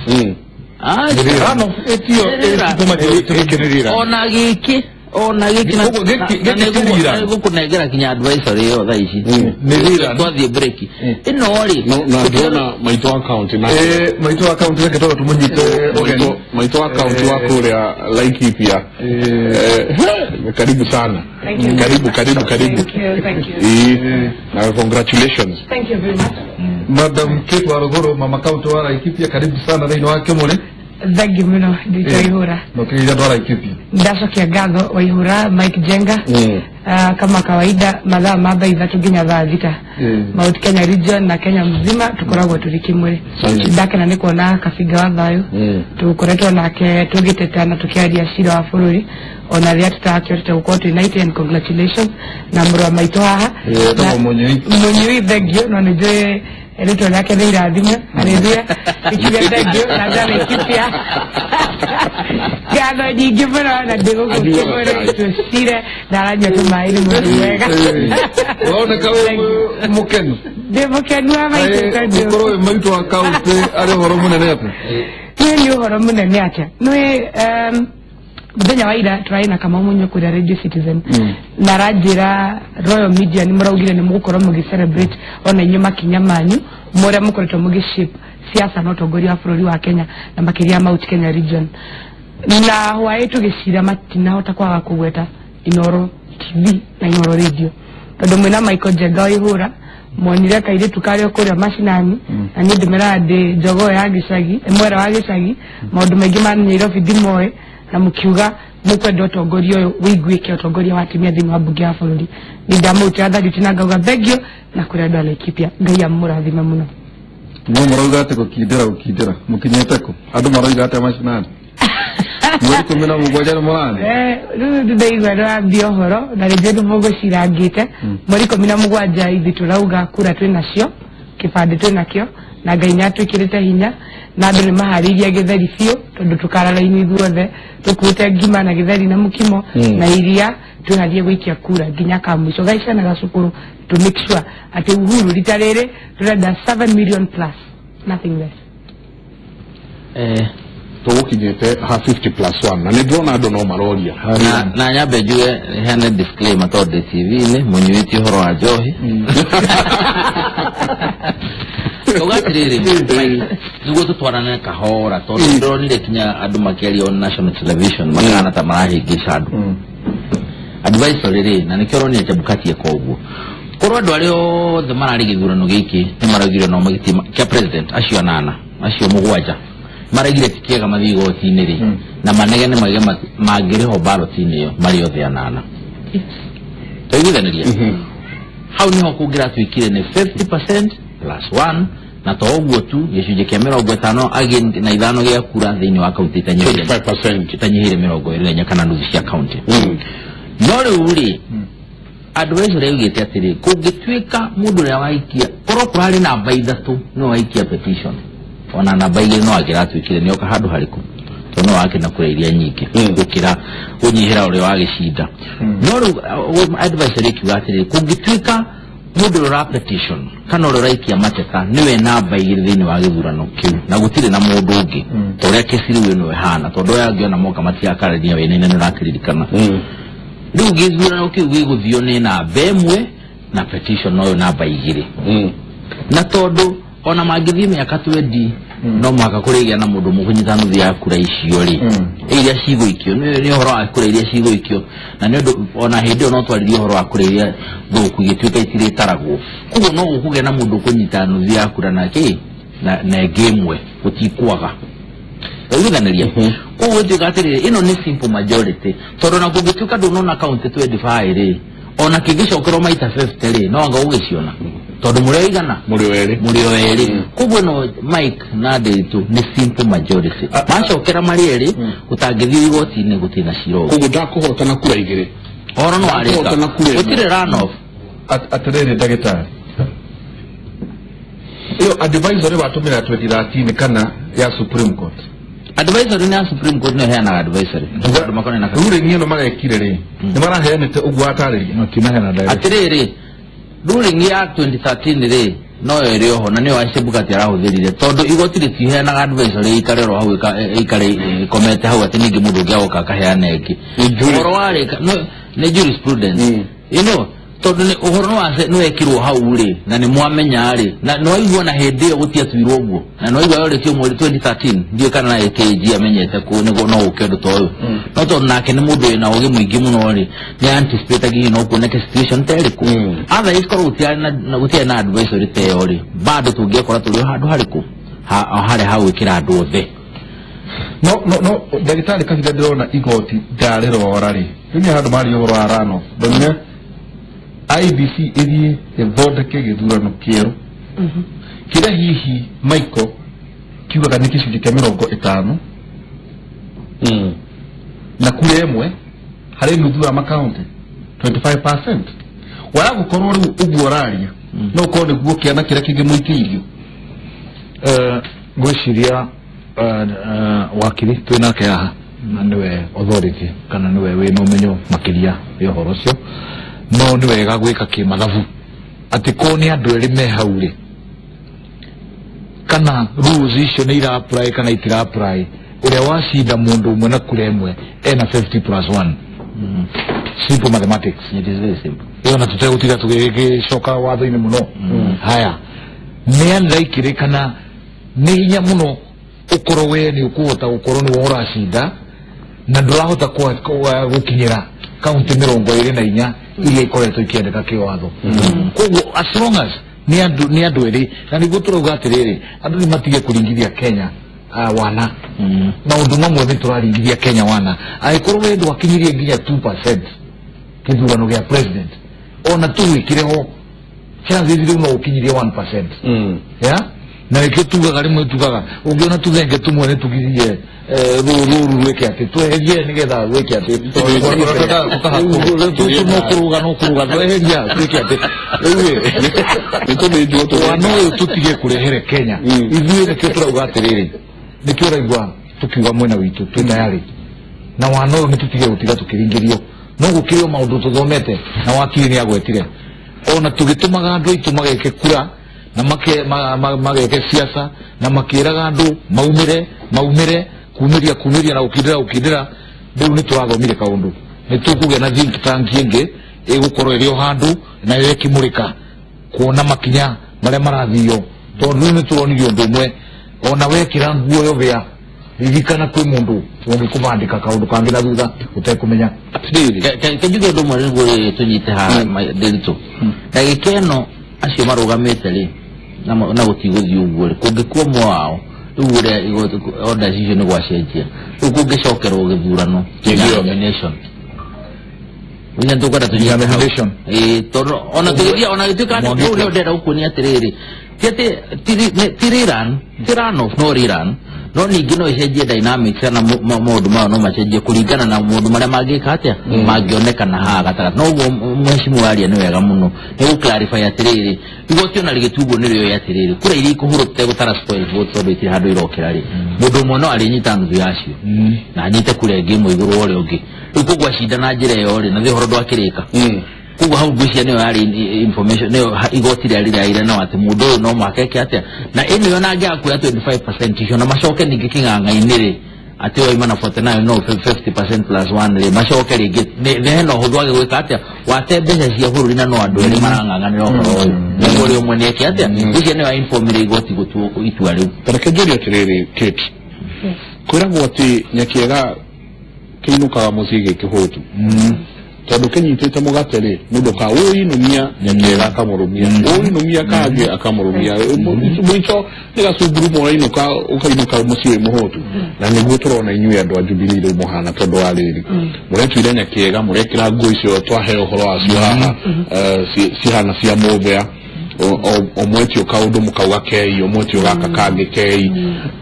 ona gĩkĩ ona gĩkĩ nĩgũkũnengera kinya advisory ĩyo thaa ici twathiĩ break ĩno rĩ na ndĩrona maitũ wa county na maitũ wa county reke tondũ tũmũnyite ũgeni maitũ wa county wa kũrĩa Laikipia karibu sana karibu karibu karibu thank you na congratulations thank you very much Madam Kate Waruguru mama county wa Laikipia karibu sana thĩinĩ wa Kĩmũrĩ Thank you muno nditaihura no kĩrĩa andũ a Laikipia ndacokia ngatho Waihura Mike Jenga kama kawaida mathaa ma thaa 3 nginya thaa 6 Mount Kenya region na Kenya mzima tukoragwo turi Kimuri ndakena nĩ kuona Kabinga wa thayo tukoretwo nake tũgĩtetana tũkĩaria cira wa bũrũri ona rĩrĩa tũtakĩhotete gũkorwo twĩ united and congratulations na mũrũ wa maitũ haha Mũnyui thank you no nĩ njũĩ rĩtwa rĩake nĩ irathime haleluya ikiuga thank you na Laikipia ngatho nyingĩ mũno na ndĩgũkũ Kĩmũrĩ tũcire na aranyua tũmaĩ nĩ mũndũ mwega ũroneka wĩ mũkenu ndĩ mũkenu wa maitũ tondũ ũkorwo wĩ maitũ wa kaũntĩ arĩ ũhoro mũnene atĩa nĩ nĩ ũhoro mũnene atĩa nĩ mũthenya wa ira tũrarĩ na Kamau Mũnyuĩ kũrĩa Radio Citizen na aranjĩra Royal Media nĩ mũraugire nĩ mũgũkorwo mũgĩ celebrate ona inyuĩ makinya manyu mũrĩa mũkoretwo mũgĩ shape siasa na ũtongoria wa bũrũri wa Kenya na makĩria Mount Kenya region. Na hwaĩ tũgĩcira matinahota kwaga kũgweta Inooro TV na Inooro Radio tondũ mwĩna Michael Njenga Waihura monire kairĩtu karĩa kũrĩa macinani na niĩ ndĩmeraga ndĩ njogoo ya gĩcagi mwera wa gĩcagi maũndũ maingĩ ma Nairobi ndimoĩ na mũkiuga mũkwenda ũtongoria ũyũ wĩiguĩke ũtongoria wa atumia thĩinĩ wa mbunge ya bũrũri. Nĩ ndamũrutĩra tharuti na ngauga thengio na kũrĩ andũ a Laikipia. Ngai amũrathime mũno. No marauga atĩ gũkindĩra gũkindĩra mũkinyĩte kũ? Andũ marauga atĩa macinani? Mweri 17 nĩ mũrathiĩ? Rĩu ndĩraigua nĩwambia ũhoro na rĩngĩ nĩ mũgũcirangĩte. Mweri 17 ithuĩ tũrauga kura twĩ nacio, kĩbandĩ twĩ nakĩo na Ngai nĩ atwĩkĩrĩte hinya na andũ nĩ maharĩirie gĩtheri biũ tondũ tũkara raini ithuothe tũkuĩte ngima na gĩtheri na mũkimo na iria twĩharie gũikia kura nginya ka mũico gaica na gacukuru to make sure atĩ Uhuru rita rĩrĩ tũrenda 7 million plus, nothing less. Tũgũkinyĩte ha 50 plus 1 na nĩ ndĩrona andũ no maroria na nyambe njuge heane disclaimer tondũ ndĩ TV-inĩ mũnyuĩtie ũhoro wa njohi. Uga atĩrĩrĩ nĩguo tũtwarane kahora tondũ ndĩronire kinya andũ makĩaria on national television makahana ta marahĩngĩca andũ. Advisory rĩ na nĩkĩo ũronire Chebukati eka ũguo korwo andũ arĩa othe mararĩ gĩthurano gĩkĩ nĩ maraugire no magĩtie kĩa president acio anana acio mũgwanja maraugire ti kĩega mathiĩ igoti-inĩ rĩ na manegene mauge mangĩrĩhwo ballot-inĩ ĩyo marĩ othe anana. Twaiguithanĩria hau nĩho kũngĩratuĩkire nĩ 50% plus 1 na to ũguo tu gĩcunjĩ kĩa 55 again na ithano gĩa kura thĩinĩ wa kaunti itanyihĩire 25% itanyihĩire 24 kana nuthu cia kaunti. No rĩu rĩ advisory yaugĩte atĩrĩ kũngĩtuĩka mũndũ ũrĩa waikia korwo kũrarĩ namba ithatũ nĩwe waikia petition ona namba igĩrĩ no angĩratuĩkire nĩoka handũ harĩkũ tondũ no wake na kura iria nyingĩ gũkĩra kũnyihĩra ũrĩa wagĩcinda. No rĩu advisory ĩkiuga atĩrĩ kũngĩtuĩka mũndũ ũrĩa ũra petition kana ũrĩa ũraikia mateta nĩwe namba igĩrĩ thĩinĩ wa gĩthurano kĩu na gũtirĩ na mũndũ ũngĩ ta ũrĩa kesi rĩu ĩno ĩhana tondũ aya angĩ ona moka matiakarania wĩna nĩ ũrakĩririkana. Rĩu gĩthurano kĩu gĩgũthio nĩ namba ĩmwe na petition noyo namba igĩrĩ na tondũ ona mangĩthiĩ mĩaka 20 no mũhaka kũrĩgĩa na mũndũ mũkũnyita nuthu ya kura icio rĩ iria cigũikio nĩ ũhoro wa kura iria cigũikio na nĩ ũndũ ona hĩndĩ ĩyo no twaririe ũhoro wa kura iria thũku igĩtuĩka itirĩtaragwo koguo no gũkũgĩa na mũndũ ũkũnyita nuthu ya kura na kĩ na ĩngĩ ĩmwe gũtikwaga. Waiguithanĩria koguo ĩtuĩka atĩrĩrĩ ĩno nĩ simple majority tondũ na kũngĩtuĩka ndũnona kaunti 25 rĩ ona kĩngĩcokerwo maita 50 rĩ no anga ũgĩciona tondũ mũrĩ o igana mũrĩ o erĩ koguo no Mike na Ndiritu nĩ simple majority macokera marĩ erĩ gũtangĩthiĩ igoti-inĩ gũtirĩ na cira ũngĩ koguo ndakũhotana kura igĩrĩ ũhoro no warĩka gũtirĩ runoff. Atĩrĩrĩ ndagĩtarĩ ĩyo advisory watũmĩra 2013 kana ya Supreme Court? Advisory nĩ ya Supreme Court nĩyo ĩheanaga advisory ruling ĩno marekire rĩ nĩ maraheanĩte ũguo watarĩria atĩrĩrĩ ruling ya 2013 rĩ noyo ĩrĩ oho na nĩyo Chebukati arahũthĩrire tondũ igoti rĩtiheanaga advisory ĩikare oro hau ĩikare ĩkomete hau atĩ ningĩ mũndũ ũngĩ agoka akaheana ĩngĩ ũhoro warĩka nĩ jurisprudence you know tondũ ũhoro nĩ wekirwo hau rĩ na nĩ mwamenya rĩ na nĩwaigua na hĩndĩ ĩyo gũtiatuirwo ũguo na nĩwaigua yorĩtio mweri 2013 ndiũĩ kana na AKG amenyete kũ nĩguo no ũke ũndũ ta ũyũ no tondũ nake nĩ mũndũ wĩna ũgĩ mũingĩ mũno rĩ nĩ anticipate hihi no kuoneke situation ta ĩrĩkũ otherwise korwo gũtiarĩ na advisory ta ĩyo rĩ bado tũngĩekora tũrĩ o handũ harĩkũ harĩa ha gwĩkĩra andũ othe. No ndagĩtarĩ Kabitha ndĩrona igoti ndarĩrora rĩ rĩu nĩ handũ maria ũhoro wa runoff ndonire IBC ĩthiĩ ĩthondeke gĩthurano kĩerũ kĩrĩa hihi Michael kiugaga nĩ gĩcunjĩ kĩa 50 na kura ĩmwe harĩ nuthu ya makaunti 25% waya gũkorwo rĩu ũguo ũraria no ũkorwo nĩguo kĩana kĩrĩa kĩngĩmũikĩirio. Ngwĩciria wakiri twĩ nake haha na nĩwe authority kana nĩwe wĩna ũmenyo makĩria ya ũhoro ũcio no nĩ wega gwĩka kĩmathabu atĩ korwo nĩ andũ erĩ me hau rĩ kana rules icio nĩ ira apply kana itira apply ũrĩa wacinda mũndũ ũmwe na kura ĩmwe ena 50 plus 1 simple mathematics. It is very simple ĩyo na tũtegũtinda tũgĩcoka watho-inĩ mũno. Haya nĩ unlikely kana Nĩ hinya mũno ũkorwo we nĩ ũkũhota gũkorwo nĩwe ũracinda na ndũrahota gũkinyĩra kaunti 24 iria ikoretwo ikĩendeka kĩwatho. Koguo as long as nĩ andũ erĩ, na nĩguo tũrauga atĩrĩrĩ, andũ nĩ matige kũringithia Kenya wana. Maũndũ mamwe nĩ tũraringithia Kenya wana. Angĩkorwo we ndwakinyirie nginya 2% kĩthurano gĩa president, ona tũgwĩkire ho chances rĩu no ũkinyirie 1%. Yeah? Na nĩkĩo tugaga rĩmwe tugaga ũngĩona tũthenge tũmwe nĩ tũgirie rũru rwĩke atĩ tweherie nĩgetha rwĩke atĩ no kũrũga no kũrũga tweheria twĩke atĩ rĩu wana ũyũ tũtige kũrehere Kenya. Ithuĩ nĩkĩo tũrauga atĩrĩrĩ, nĩkĩo ũraigua tũkiuga mwena witũ twĩ tayarĩ na wana ũyũ nĩ tũtige gũtiga tũkĩringĩrio no gũkĩrĩ o maũndũ tũthomete na wakiri nĩ agwetire ona tũgĩtũmaga andũ aitũ mageke kura na mageke siasa na makĩraga andũ maumĩre kumĩria na gũkindĩra rĩu nĩ tũrathomire kaũndũ nĩ tũkũgĩa na think tank ĩngĩ ĩgũkorwo ĩrĩ o handũ nayo ĩkĩmũrĩka kuona makinya marĩa marathio tondũ rĩu nĩ tũronirio ũndũ ũmwe ona wekĩra nguo yobĩa ririkana kwĩ mũndũ ũngĩkũbandĩka kaũndũ kangĩ na thutha ũtekũmenya. Kenjuge ũndũ ũmwe nĩguo tũnyite haha Ndiritu. Ndagĩka ĩno acio marũgamĩte rĩ na gũtigũthiĩ ũguo rĩ kũngĩkua ũmwe wao rĩu ũrĩa order icio nĩ gwacenjia rĩu kũngĩcokerwo gĩthurano nomination nginya tũkwenda tũnyite hau tondũ ona tũgĩthiĩ ona gĩtuĩka rĩu nĩyo ndĩrenda gũkuonia atĩrĩrĩ ti atĩ ti rerun ti run off no rerun no ningĩ no ĩcenjie dynamics kana maũndũ mayo no macenjie kũringana na maũndũ marĩa mangĩka atĩa mangĩonekana haha gatagatĩ. Noguo mheshimiwa aria nĩ wega mũno nĩ gũ clarify atĩrĩrĩ igoti ona rĩgĩtua ũguo nĩ rĩoĩ atĩrĩrĩ kura iria ikũhũrwo tũtegũtara spoil vote tondũ itirĩ handũ irokĩra rĩ mũndũ ũmwe no arĩnyita nuthu yacio na anyite kura ĩngĩ ĩmwe igũrũ wa ũrĩa ũngĩ rĩu koguo acinda na njĩra ĩyo rĩ na thĩ ũhoro ndwakĩrĩka. Koguo hau ngwĩciria nĩyo yarĩ information nĩyo igoti rĩarĩ rĩraire no atĩ mũndũ ũyũ no mũhaka eke atĩa na ĩno ona angĩaga kuoya 25% icio na macoke ningĩ kĩng'ang'a-inĩ rĩ atĩ waima na 49 no 50% plus 1 rĩ macoke rĩngĩ nĩ hena ũhũthũ wage gwĩka atĩa wate mbeca cia bũrũri na no andũ erĩ marang'ang'anĩra ũhoro ũyũ nĩguo ũrĩa ũmwe nĩeke atĩa ngwĩciria nĩyo informire igoti gũtua itua rĩu. Reke njũrie atĩrĩrĩ Kate, kwĩragwo atĩ nyakĩega kĩinũkaga mũciĩ gĩkĩhũtu tondũ kĩnyitĩte mũgate rĩ mũndũ ka ũinũmia nyakĩega akamũrũmia ũinũmia kangĩ akamũrũmia mũico nĩ gacunguru mũrainũka ũkainũka mũciĩ wĩ mũhũtu na nĩguo tũrona inyuĩ andũ a Jubilee rĩu mũhana tondũ wa rĩrĩ mũretuire nyakĩega mũrekĩra nguo icio twaheo ũhoro wacio haha cihana cia mũthea omwetio kaũndũ mũkauga kei omwetio gaka kangĩ kei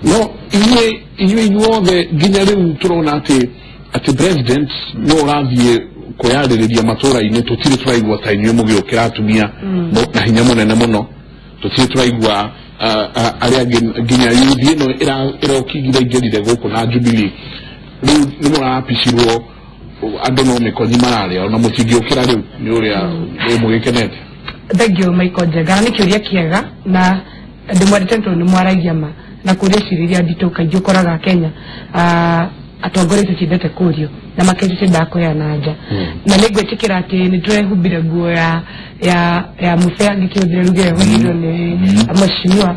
no inyuĩ inyuothe nginya rĩu tũrona atĩ president no ũrathiĩ kwĩyarĩrĩria matũra-inĩ tũtirĩ tũraigua ta inyuĩ mũgĩũkĩra atumia na hinya mũnene mũno tũtirĩ tũraigua arĩa angĩ nginya yuthi ĩno ĩrokigire ingĩrire gũkũ na Jubilee rĩu nĩ mũrapicirwo andũ no mĩkonyi mararĩa ona mũtingĩũkĩra rĩu nĩ ũrĩa mũgĩkenete. Thank you Michael Njega nĩ kĩũria kĩega na ndĩmwendete tondũ nĩ mwaragia ma na kũria ciũria nditũ kaingĩ ũkoraga Kenya atongoria tũtiendete kũrio na makĩria tũtiendaga kũheana nja na nĩ ngwĩtĩkĩra atĩ nĩ tũrehumbire nguo ya mũbea ngĩkĩhũthĩra ruga ĩyo ĩhũthĩrwo nĩ mheshimiwa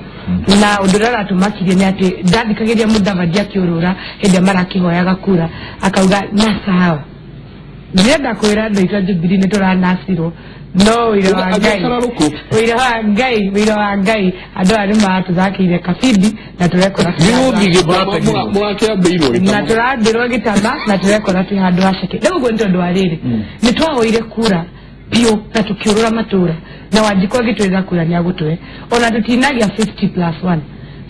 na ũndũ ũrĩa ũratũmakirie nĩ atĩ ndathikagĩria Mũdavadi akĩũrũra hĩndĩ ĩrĩa marakĩhoyaga kura akauga nasahau ndĩrenda kwĩra andũ aitũ a Jubilee nĩ tũranacirwo no wĩra wa Ngai wĩra wa Ngai andũ aya nĩ maratũthakĩire kabindi na tũrekora na tũrambĩrwo gĩtama na tũrekora twĩ handũ haceke. Rĩu ũguo nĩ tondũ wa rĩrĩ nĩ twahoire kura biũ na tũkĩũrũra matũra na Wanjikũ agĩtwĩra kura nĩ agũtũhe ona tũtinagĩa 50 plus 1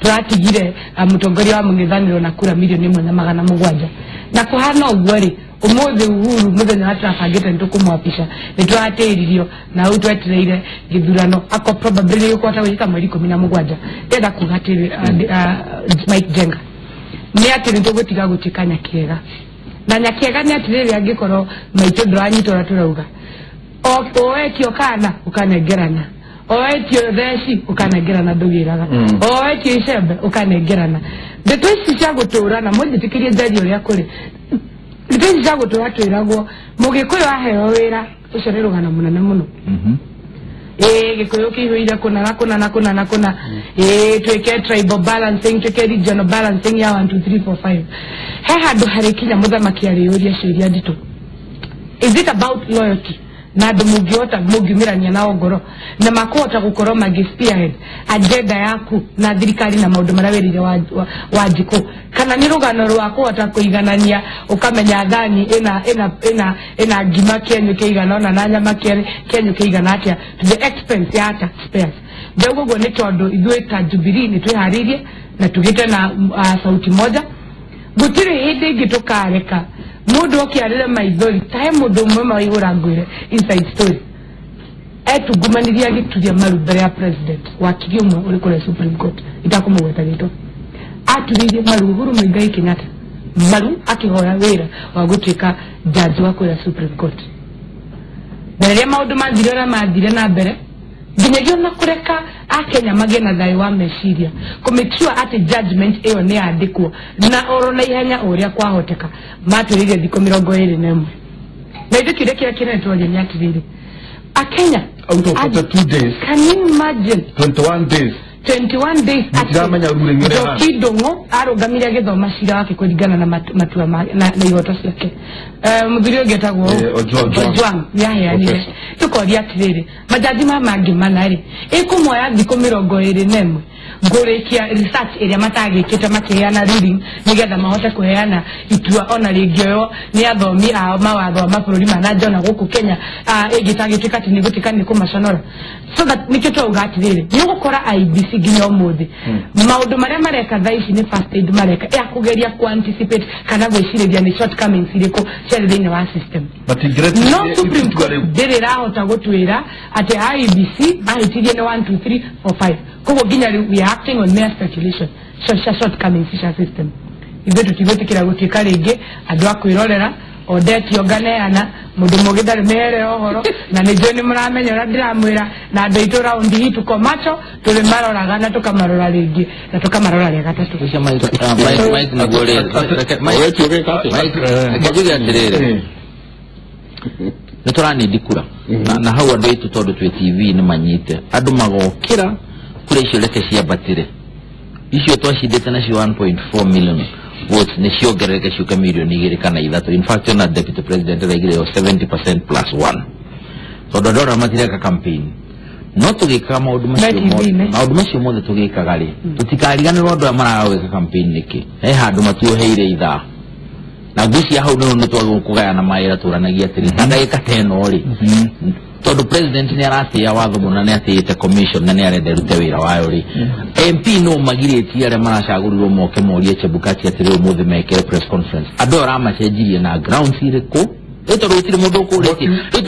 tũratigire mũtongoria wa mũng'ethanĩro na kura 1,700,000 na kũhana ũguo rĩ ũmũthĩ Uhuru mũthenya wa tũrabangĩte nĩ tũkũmwapisha nĩ tũratĩririo na hau twetereire gĩthurano ako probably nĩ gĩkũhota gwĩkĩka mweri 17. Ndĩrenda kuga atĩrĩ Mike Njenga nĩ atĩ nĩ tũgũtiga gũtuĩka nyakĩega na nyakĩega nĩ atĩrĩrĩ angĩkorwo maitũ ndũranyita ũrĩa tũrauga oetio kana ũkanengerana oetio theci ũkanengerana ndũgĩraga oetio icembe ũkanengerana ndeto ici cia gũtũrana mũnjĩtĩkĩrie njarie ũrĩa kũrĩ ndeto ici cia gũtũra twĩragwo mũgĩkũyũ aheo wĩra ũcio nĩ rũgano mũnene mũno. Gikuyu kiihũire kũna na kũna na kũna na kũna, twĩke tribal balancing, twĩke regional balancing ya 1 2 3 4 5. He handũ harĩkinya mũthamaki arĩyũria ciũria nditũ. Is it about loyalty? Na andũ mũngĩhota mũngiumĩrania nao ngoro na makũhota gũkorwo magĩ spearhead agenda yaku na thirikari na maũndũ marĩa wĩrĩire wa njikũ, kana nĩ rũgano rwa kũhota kũiganania ũkamenya thani ĩna ngima kĩenyũ kĩigana ũna na nyama kĩenyũ kĩigana atĩa to the expense ya taxpayers. Ndauga ũguo nĩ tondũ ithuĩ ta Jubilee nĩ twĩharĩirie na tugĩte na sauti moja. Gũtirĩ hĩndĩ ĩngĩ tũkareka mundu okiarire maithori ta he mundu umwe maihura ngwire inside story etungumanirie agituria maru mbere ya president wakiri umwe uri kure Supreme Court itakumugweta rĩtwa aturirie maru Uhuru Muigai Kenyatta maru akihoya wira wa gutuika judge wa kure Supreme Court. Na rĩrĩa maũndũ mathire ũrĩa mathire na mbere nginyagia ona kũreka akenya magĩe na thayũ wa meciria kũmake sure atĩ judgment ĩyo nĩ yandĩkwo na oro na ihenya ũrĩa kwahoteka matũrĩire thikũ 21. Na ithuĩ kĩũria kĩrĩa kĩnene twaria nĩ atĩrĩrĩ, akenya out of 42 days, can you imagine 21 days 21 days Njoki Ndung'u arũgamire agĩthoma cira wake kũringana na matua na ihoto ciake. Mũthuri ũngĩ etagwo Ojwang nĩaheanire. Tũkoria atĩrĩrĩ, majaji maya mangĩ mana rĩ ĩkũmoya thikũ 21 ngũrĩkia research ĩrĩa matagĩkĩte makĩheana ruling nĩgetha mahote kũheana itua ona rĩngĩoywo nĩ athomi ao mawatho a mabũrũri ma na nja ona gũkũ Kenya ĩngĩtagĩtuĩka atĩ nĩgũtuĩka nĩ kũmaconora. So that nĩkĩo twauga atĩrĩrĩ, nĩ ũgũkora IEBC nginya ũmũthĩ maũndũ marĩa mareka thaa ici nĩ first aid mareka ya kũgeria ku anticipate kana gwĩcirĩria nĩ shortcomings irĩkũ ciarĩ thĩinĩ wa system. No Supreme Court ndĩrĩ ĩrahota gũtwĩra atĩ IEBC mahĩtirie nĩ 1 2 3 4 5. Koguo nginya rĩu we are acting on mere speculation shortcomings cia system. Ithuĩ tũtigwĩtĩkĩra gũtuĩka rĩngĩ andũ a kwĩrorera ondetio nganeana mundu mũgĩ ndarĩ mehere ũhoro na nĩ njũĩ nĩ mũramenya ũrĩa ndĩramwĩra na andũ aitũ raundi hii tuko macho tũrĩmaroraga na tũkamarora rĩngĩ na tũkamarora rĩa gatatũ. Njuge atĩrĩrĩ, nĩ tũranindi kura na hau andũ aitũ tondũ twĩ TV nĩ manyite andũ magokĩra kura icio reke ciambatĩre icio twacindĩte nacio 1.4 million votes nĩ ciongerereke ciũke milioni 2 kana 3. In fact ona deputy president araigire 70% plus 1 tondũ andũ arĩa matireka campaign no tũgĩkaga maũndũ macio mothe tũgĩkaga rĩ tũtikariganĩrwo andũ aya maraga gwĩka campaign nĩkĩ he handũ matuoheire ithaa na ngwĩciria hau nĩho nĩ twagĩrĩirwo kũgayana mawĩra tũranagia atĩrĩ ta ndagĩka ta ĩno rĩ tondũ president nĩ aratĩĩa watho mũno na nĩ atĩĩte commission na nĩ arenda ĩrute wĩra wayo rĩ MP no magirĩtie arĩa maracagũrirwo moke morie Chebukati atĩrĩ ũmũthĩ mekĩre press conference andũ aya ũramacenjirie na grounds irĩkũ tondũ gũtirĩ mũndũ ũkũrĩtie rĩu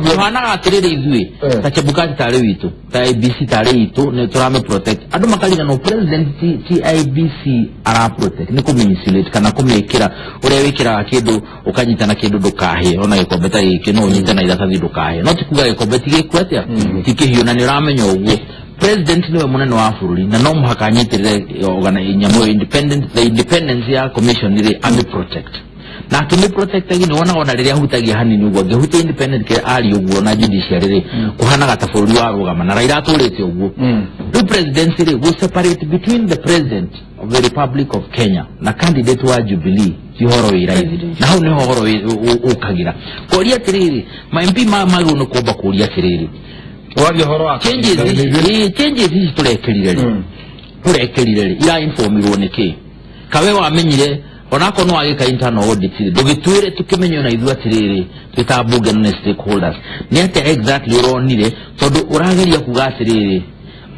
tũhanaga atĩrĩrĩ ithuĩ ta Chebukati tarĩ witũ ta IEBC tarĩ itũ nĩ tũramĩ protect andũ makariganwo president ti IEBC ara protect nĩ kũmĩ insulate kana kũmĩkĩra ũrĩa wĩkĩraga kĩndũ ũkanyita na kĩndũ ndũkahĩe ona gĩkombe ta gĩkĩ no ũnyite na iratathi ndũkahĩe no ti kuga gĩkombe ti gĩku atĩa ti kĩhiũ na nĩ ũramenya ũguo president niwe munene wa bũrũri na no mũhaka anyitĩrĩre nyamũ independent the independence ya commission rĩ amĩ protect na akĩmĩ protect nĩ wonaga ona rĩrĩa ahutagia hanini ũguo angĩhutia independent kĩrĩa ari ũguo na judiciary rĩ kũhanaga ta bũrũri warũgama na Raila atũrĩte ũguo. Rĩu presidency rĩ gũ separate between the president of the Republic of Kenya na candidate wa Jubilee ti ũhoro wĩ raithi na hau nĩho ũhoro ũkagĩra kũria atĩrĩrĩ ma MP magĩrĩirwo nĩ kwamba kũria atĩrĩrĩ changes ici tũrekĩrire rĩ ira informirwo nĩkĩ kawe wamenyire onakorwo no wagĩka internal audit rĩ ndũgĩtwĩre tũkĩmenye ona ithuĩ atĩrĩrĩ twĩ ta mbunge na stakeholders nĩ atĩa exactly ũronire tondũ ũrageria kuga atĩrĩrĩ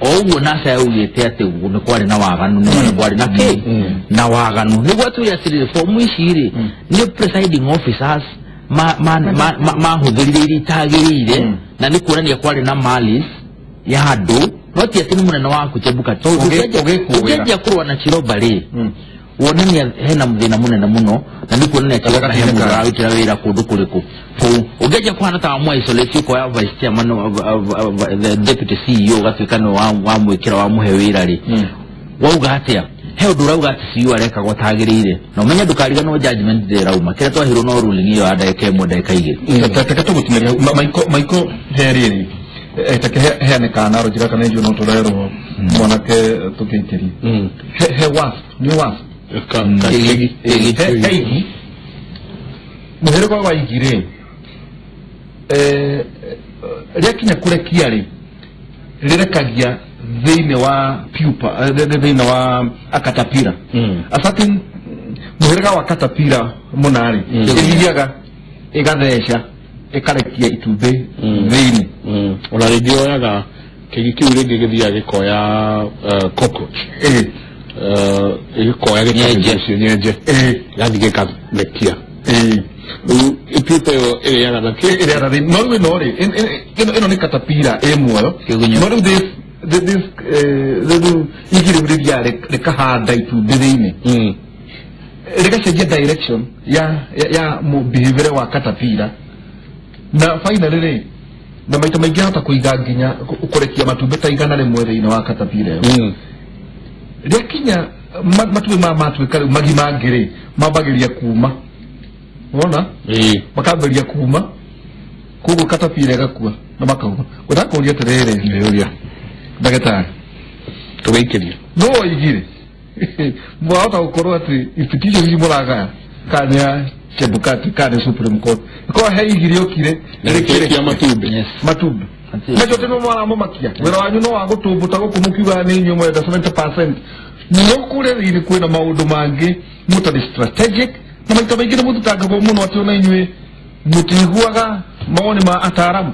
o ũguo NASA yaugĩte atĩ nĩ kwarĩ na waganu nĩ kwarĩ na kĩ na waganu nĩguo atwĩre atĩrĩrĩ fomu ici rĩ nĩ presiding officers mahũthĩrire iria itagĩrĩire na nĩ kuonania kwarĩ na malice ya andũ no ti atĩ nĩ mũnene waku Chebukati tondũ ũngĩanjia kũrũa na Chiroba rĩ wonania hena thĩna mũnene mũno na nĩ kuonania Chiroba he mũndũ ararutĩra wĩra kũndũ kũrĩkũ kũu ũngĩanjia kũhana ta wamũ isolate ũkoya vice chairman the deputy CEO ũgatuĩka nĩwe wamwĩkĩra wamũhe wĩra rĩ wauga atĩa He undu urauga ati CU arekagwo tagiriire na umenye ndukariganwo judgment ndirauma kira twahirwo no ruling iyo ya ndagika ĩmwe ndagika igĩrĩ. Teka tũgũtinĩria Maiko he rĩrĩ take heane kana rũnjira kana injuĩ no tũrerwo mwanake tũkĩikĩrie he wasp nĩ wasp he igi mũhĩrĩga wa igi rĩ rĩakinya kũrekia rĩ rĩrekagia thĩinĩ wa pupa thĩinĩ wa akatapira a certain mũhĩrĩga wa katapira mũna rĩ ĩthiaga ĩgatheca ĩkarekia itumbĩ thĩinĩ. Ona rĩngĩ yoyaga kĩgi kĩu rĩngĩ gĩthiaga gĩkoya cockroach gĩkoya gĩkathecia nyenje gĩgathiĩ gĩkarekia rĩu pupa ĩyo ĩrĩaga na kĩ ĩrĩaga thĩinĩ. No rĩu ĩno rĩ ĩno nĩ katapira ĩ muoyo no rĩu this rĩu igi rĩu rĩthiaga rĩkahanda itumbĩ thĩinĩ rĩgacenjia direction ya mũbehavior wa katapira na finally rĩ na maita maingĩ ahota kũiga nginya kũrekia matumbĩ ta 100 thĩinĩ wa katapira ĩyo. Rĩakinya matumbĩ maya matuĩka rĩu magima mangĩ rĩ mambagĩria kuma wona makambĩrĩria kuma koguo katapira ĩgakua na makauma. Ngwendaga kũũria atĩrĩrĩ nĩũria ndagĩtarĩ tũgĩikĩria no oigire mwahota gũkorwo atĩ institution ici mũragaya kana nĩ ya Chebukati kana nĩ Supreme Court ĩkorwo he igi rĩokire rĩkĩrekia matumbĩ matumbĩ macio tĩ mũmaramũmakia wĩra wanyu no wa gũtũmbũta gũkũ mũkiugaga nĩ inyuĩ mwenda 70% no kũrĩa thĩinĩ kwĩna maũndũ mangĩ mũtarĩ strategic na maita maingĩ nĩ mũthitangagwo mũno atĩ ona inyuĩ mũtiguaga mawoni ma ataaramu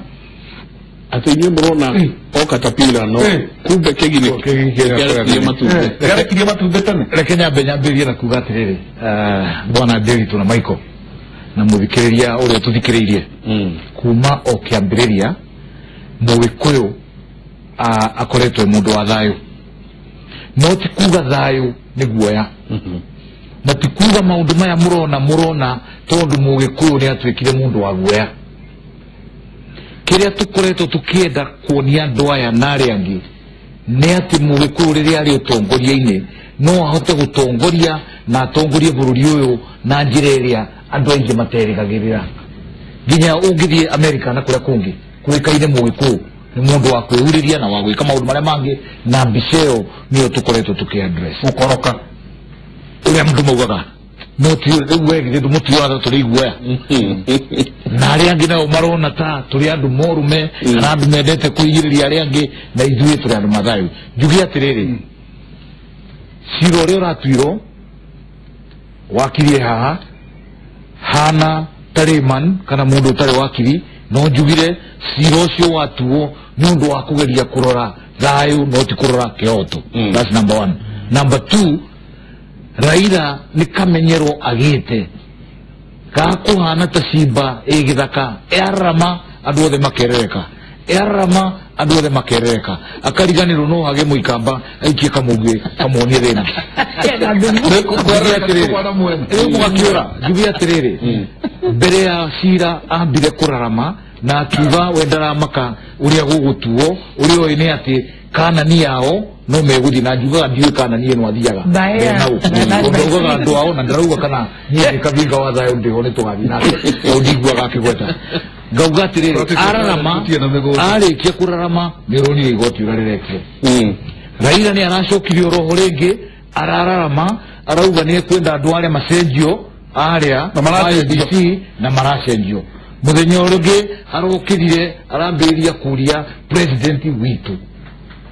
atĩ inyuĩ mũrona o katapira no kumbe kĩgi nĩ kĩarekirie matumbĩ kĩarekirie matumbĩ tene. Reke nyambe nyambĩrĩrie na kuga atĩrĩrĩ bwana Ndiritu na Michael na mũthikĩrĩria ũrĩa tũthikĩrĩirie kuma o kĩambĩrĩria mũgĩkũyũ akoretwo mũndũ wa thayũ no ti kuga thayũ nĩ guoya na ti kuga maũndũ maya mũrona tondũ mũgĩkũyũ nĩ atuĩkire mũndũ wa guoya. Kĩrĩa tũkoretwo tũkĩenda kuonia andũ aya na arĩa angĩ nĩ atĩ mũgĩkũyũ rĩrĩa arĩ ũtongoria-inĩ no ahote gũtongoria na atongorie bũrũri ũyũ na njĩra ĩrĩa andũ aingĩ materĩgagĩrĩra. Nginya ũngĩthiĩ Amerika na kũrĩa kũngĩ kũĩkaine mũgĩkũyũ nĩ mũndũ wa kwĩhurĩria na wa gwĩka maũndũ marĩa mangĩ na mbica ĩyo nĩyo tũkoretwo tũkĩ-address gũkoroka ũrĩa mũndũ maugaga no ti rĩu we githĩ mũtiũraga tũrĩ iguoya na arĩa angĩ nao marona ta tũrĩ andũ morume kana andũ mendete kũhinyĩrĩria arĩa angĩ na ithuĩ tũrĩ andũ mathayũ. Njuge atĩrĩrĩ cira ũrĩa ũratuirwo wakirie haha hana ta layman kana mũndũ ũtarĩ wakiri no njugire cira ũcio watuo nĩ ũndũ wa kũgeria kũrora thayũ no ti kũrora kĩhoto. That's number one. Number two, Raila nĩ kamenyero agĩte gakũhana ta cimba ĩ gĩthaka ĩararama andũ othe makerereka ĩararama andũ othe makerereka akariganĩrwo no hage mũikamba aikie kamũgĩ kamuonie thĩna. Rĩu mũgakĩũra njuge atĩrĩrĩ mbere ya cira ambire kũrarama na akiuga we ndaramaka ũrĩa gũgũtuo ũrĩa oĩ nĩ atĩ kanani yao no megũthiĩ na njugaga ndiũĩ kana niĩ no athiaga nau ndaugaga andũ ao na ndarauga kana niĩ ndĩ kabinga wa thayũ ndĩho nĩ tũgathiĩ nake tondũ ndiguaga akĩgweta. Ngauga atĩrĩrĩ ararama arĩkia kũrarama nĩ ũronire igoti ũrĩa rĩrekire. Raila nĩ aracokire oroho rĩngĩ arararama arauga nĩ ekwenda andũ arĩa macenjio arĩa IEBC na maracenjio. Mũthenya ũrĩa arokĩrire arambĩrĩria kũria president witũ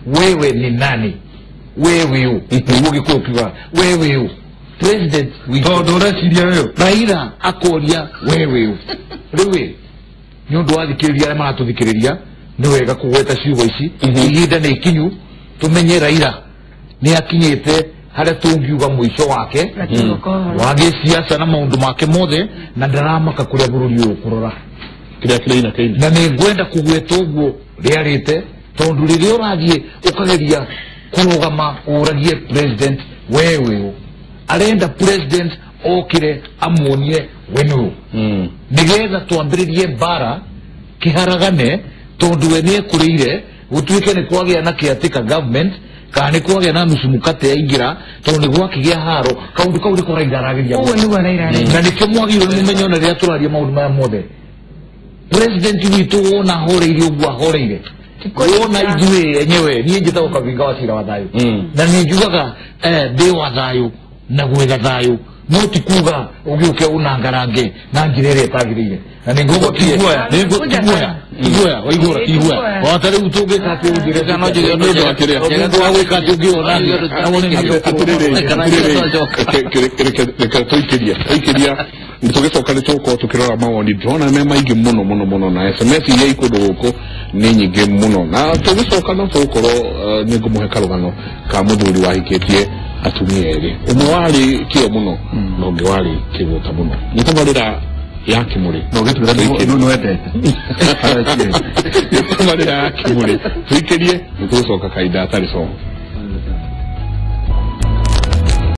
wewe ni nani wewe ũ nĩguo Gĩkũyũ kiugaga wewe ũ president witũ tondũ ũreciria ũyũ Raila akoria wewe ũ. Rĩu ĩ nĩ ũndũ wa thikĩrĩria arĩa maratũthikĩrĩria nĩ wega kũgweta ciugo ici ihinda nĩ ikinyu tũmenye Raila nĩ akinyĩte harĩa tũngiuga mũico wake wa gĩciaca na maũndũ make mothe na ndaramaka kũrĩa bũrũri ũyũ ũkũrora kĩrĩa kĩraina kĩina na nĩ ngwenda kũgweta ũguo rĩarĩte tondũ rĩrĩa ũrathiĩ ũkageria kũrũgama ũragie president wewe ũ arenda president okĩre amuonie we nũ nĩgetha twambĩrĩrie mbara kĩharagane tondũ we nĩ ekũrĩire gũtuĩke nĩ kwagĩa na caretaker government Kana nĩ kwagĩa na nusu mukate yaingĩra tondũ nĩ gwakĩgĩa haro kaũndũ kau nĩko Raila arageria Ũguo nĩguo Raila areka. Na nĩkĩo mwagĩrĩirwo nĩ mũmenye ona rĩrĩa tũraria maũndũ maya mothe, president witũ wona ahoreire ũguo ahoreire, wona ithuĩ enyewe, niĩ njĩtagwo Kavinga wa Cira wa Thayũ, na nĩ njugaga ndĩ wa thayũ na gwetha thayũ, no ti kuga ũgĩũke ũnangarange na njĩra ĩrĩa ĩtagĩrĩire. Na nĩ ngũgũtie tiguoya tiguoya waigũra tiguoya o ta rĩu tũngĩka atĩ ũnjĩre No njuge Nĩ ũndũ wa kĩrĩa? Mũndũ wa gwĩka atĩ ũngĩona na wone nĩ Reke tũikĩrie tũikĩria, tũgĩcoka nĩ tũgũkorwo tũkĩrora mawoni. Ndĩrona me maingĩ mũno mũno mũno, na SMS iria i kũndũ gũkũ nĩ nyingĩ mũno, na tũgĩcoka no tũgũkorwo nĩ ngũmũhe karũgano ka mũthuri wahikĩtie atumia erĩ, ũmwe warĩ kĩo mũno na ũngĩ warĩ kĩgũta mũno. Nĩ tabarĩra ya Kĩmũrĩ. No gĩtwĩra nĩ wendete. Nĩ tabarĩra ya Kĩmũrĩ, tũikĩrie, nĩ tũgũcoka kahinda atarĩ como.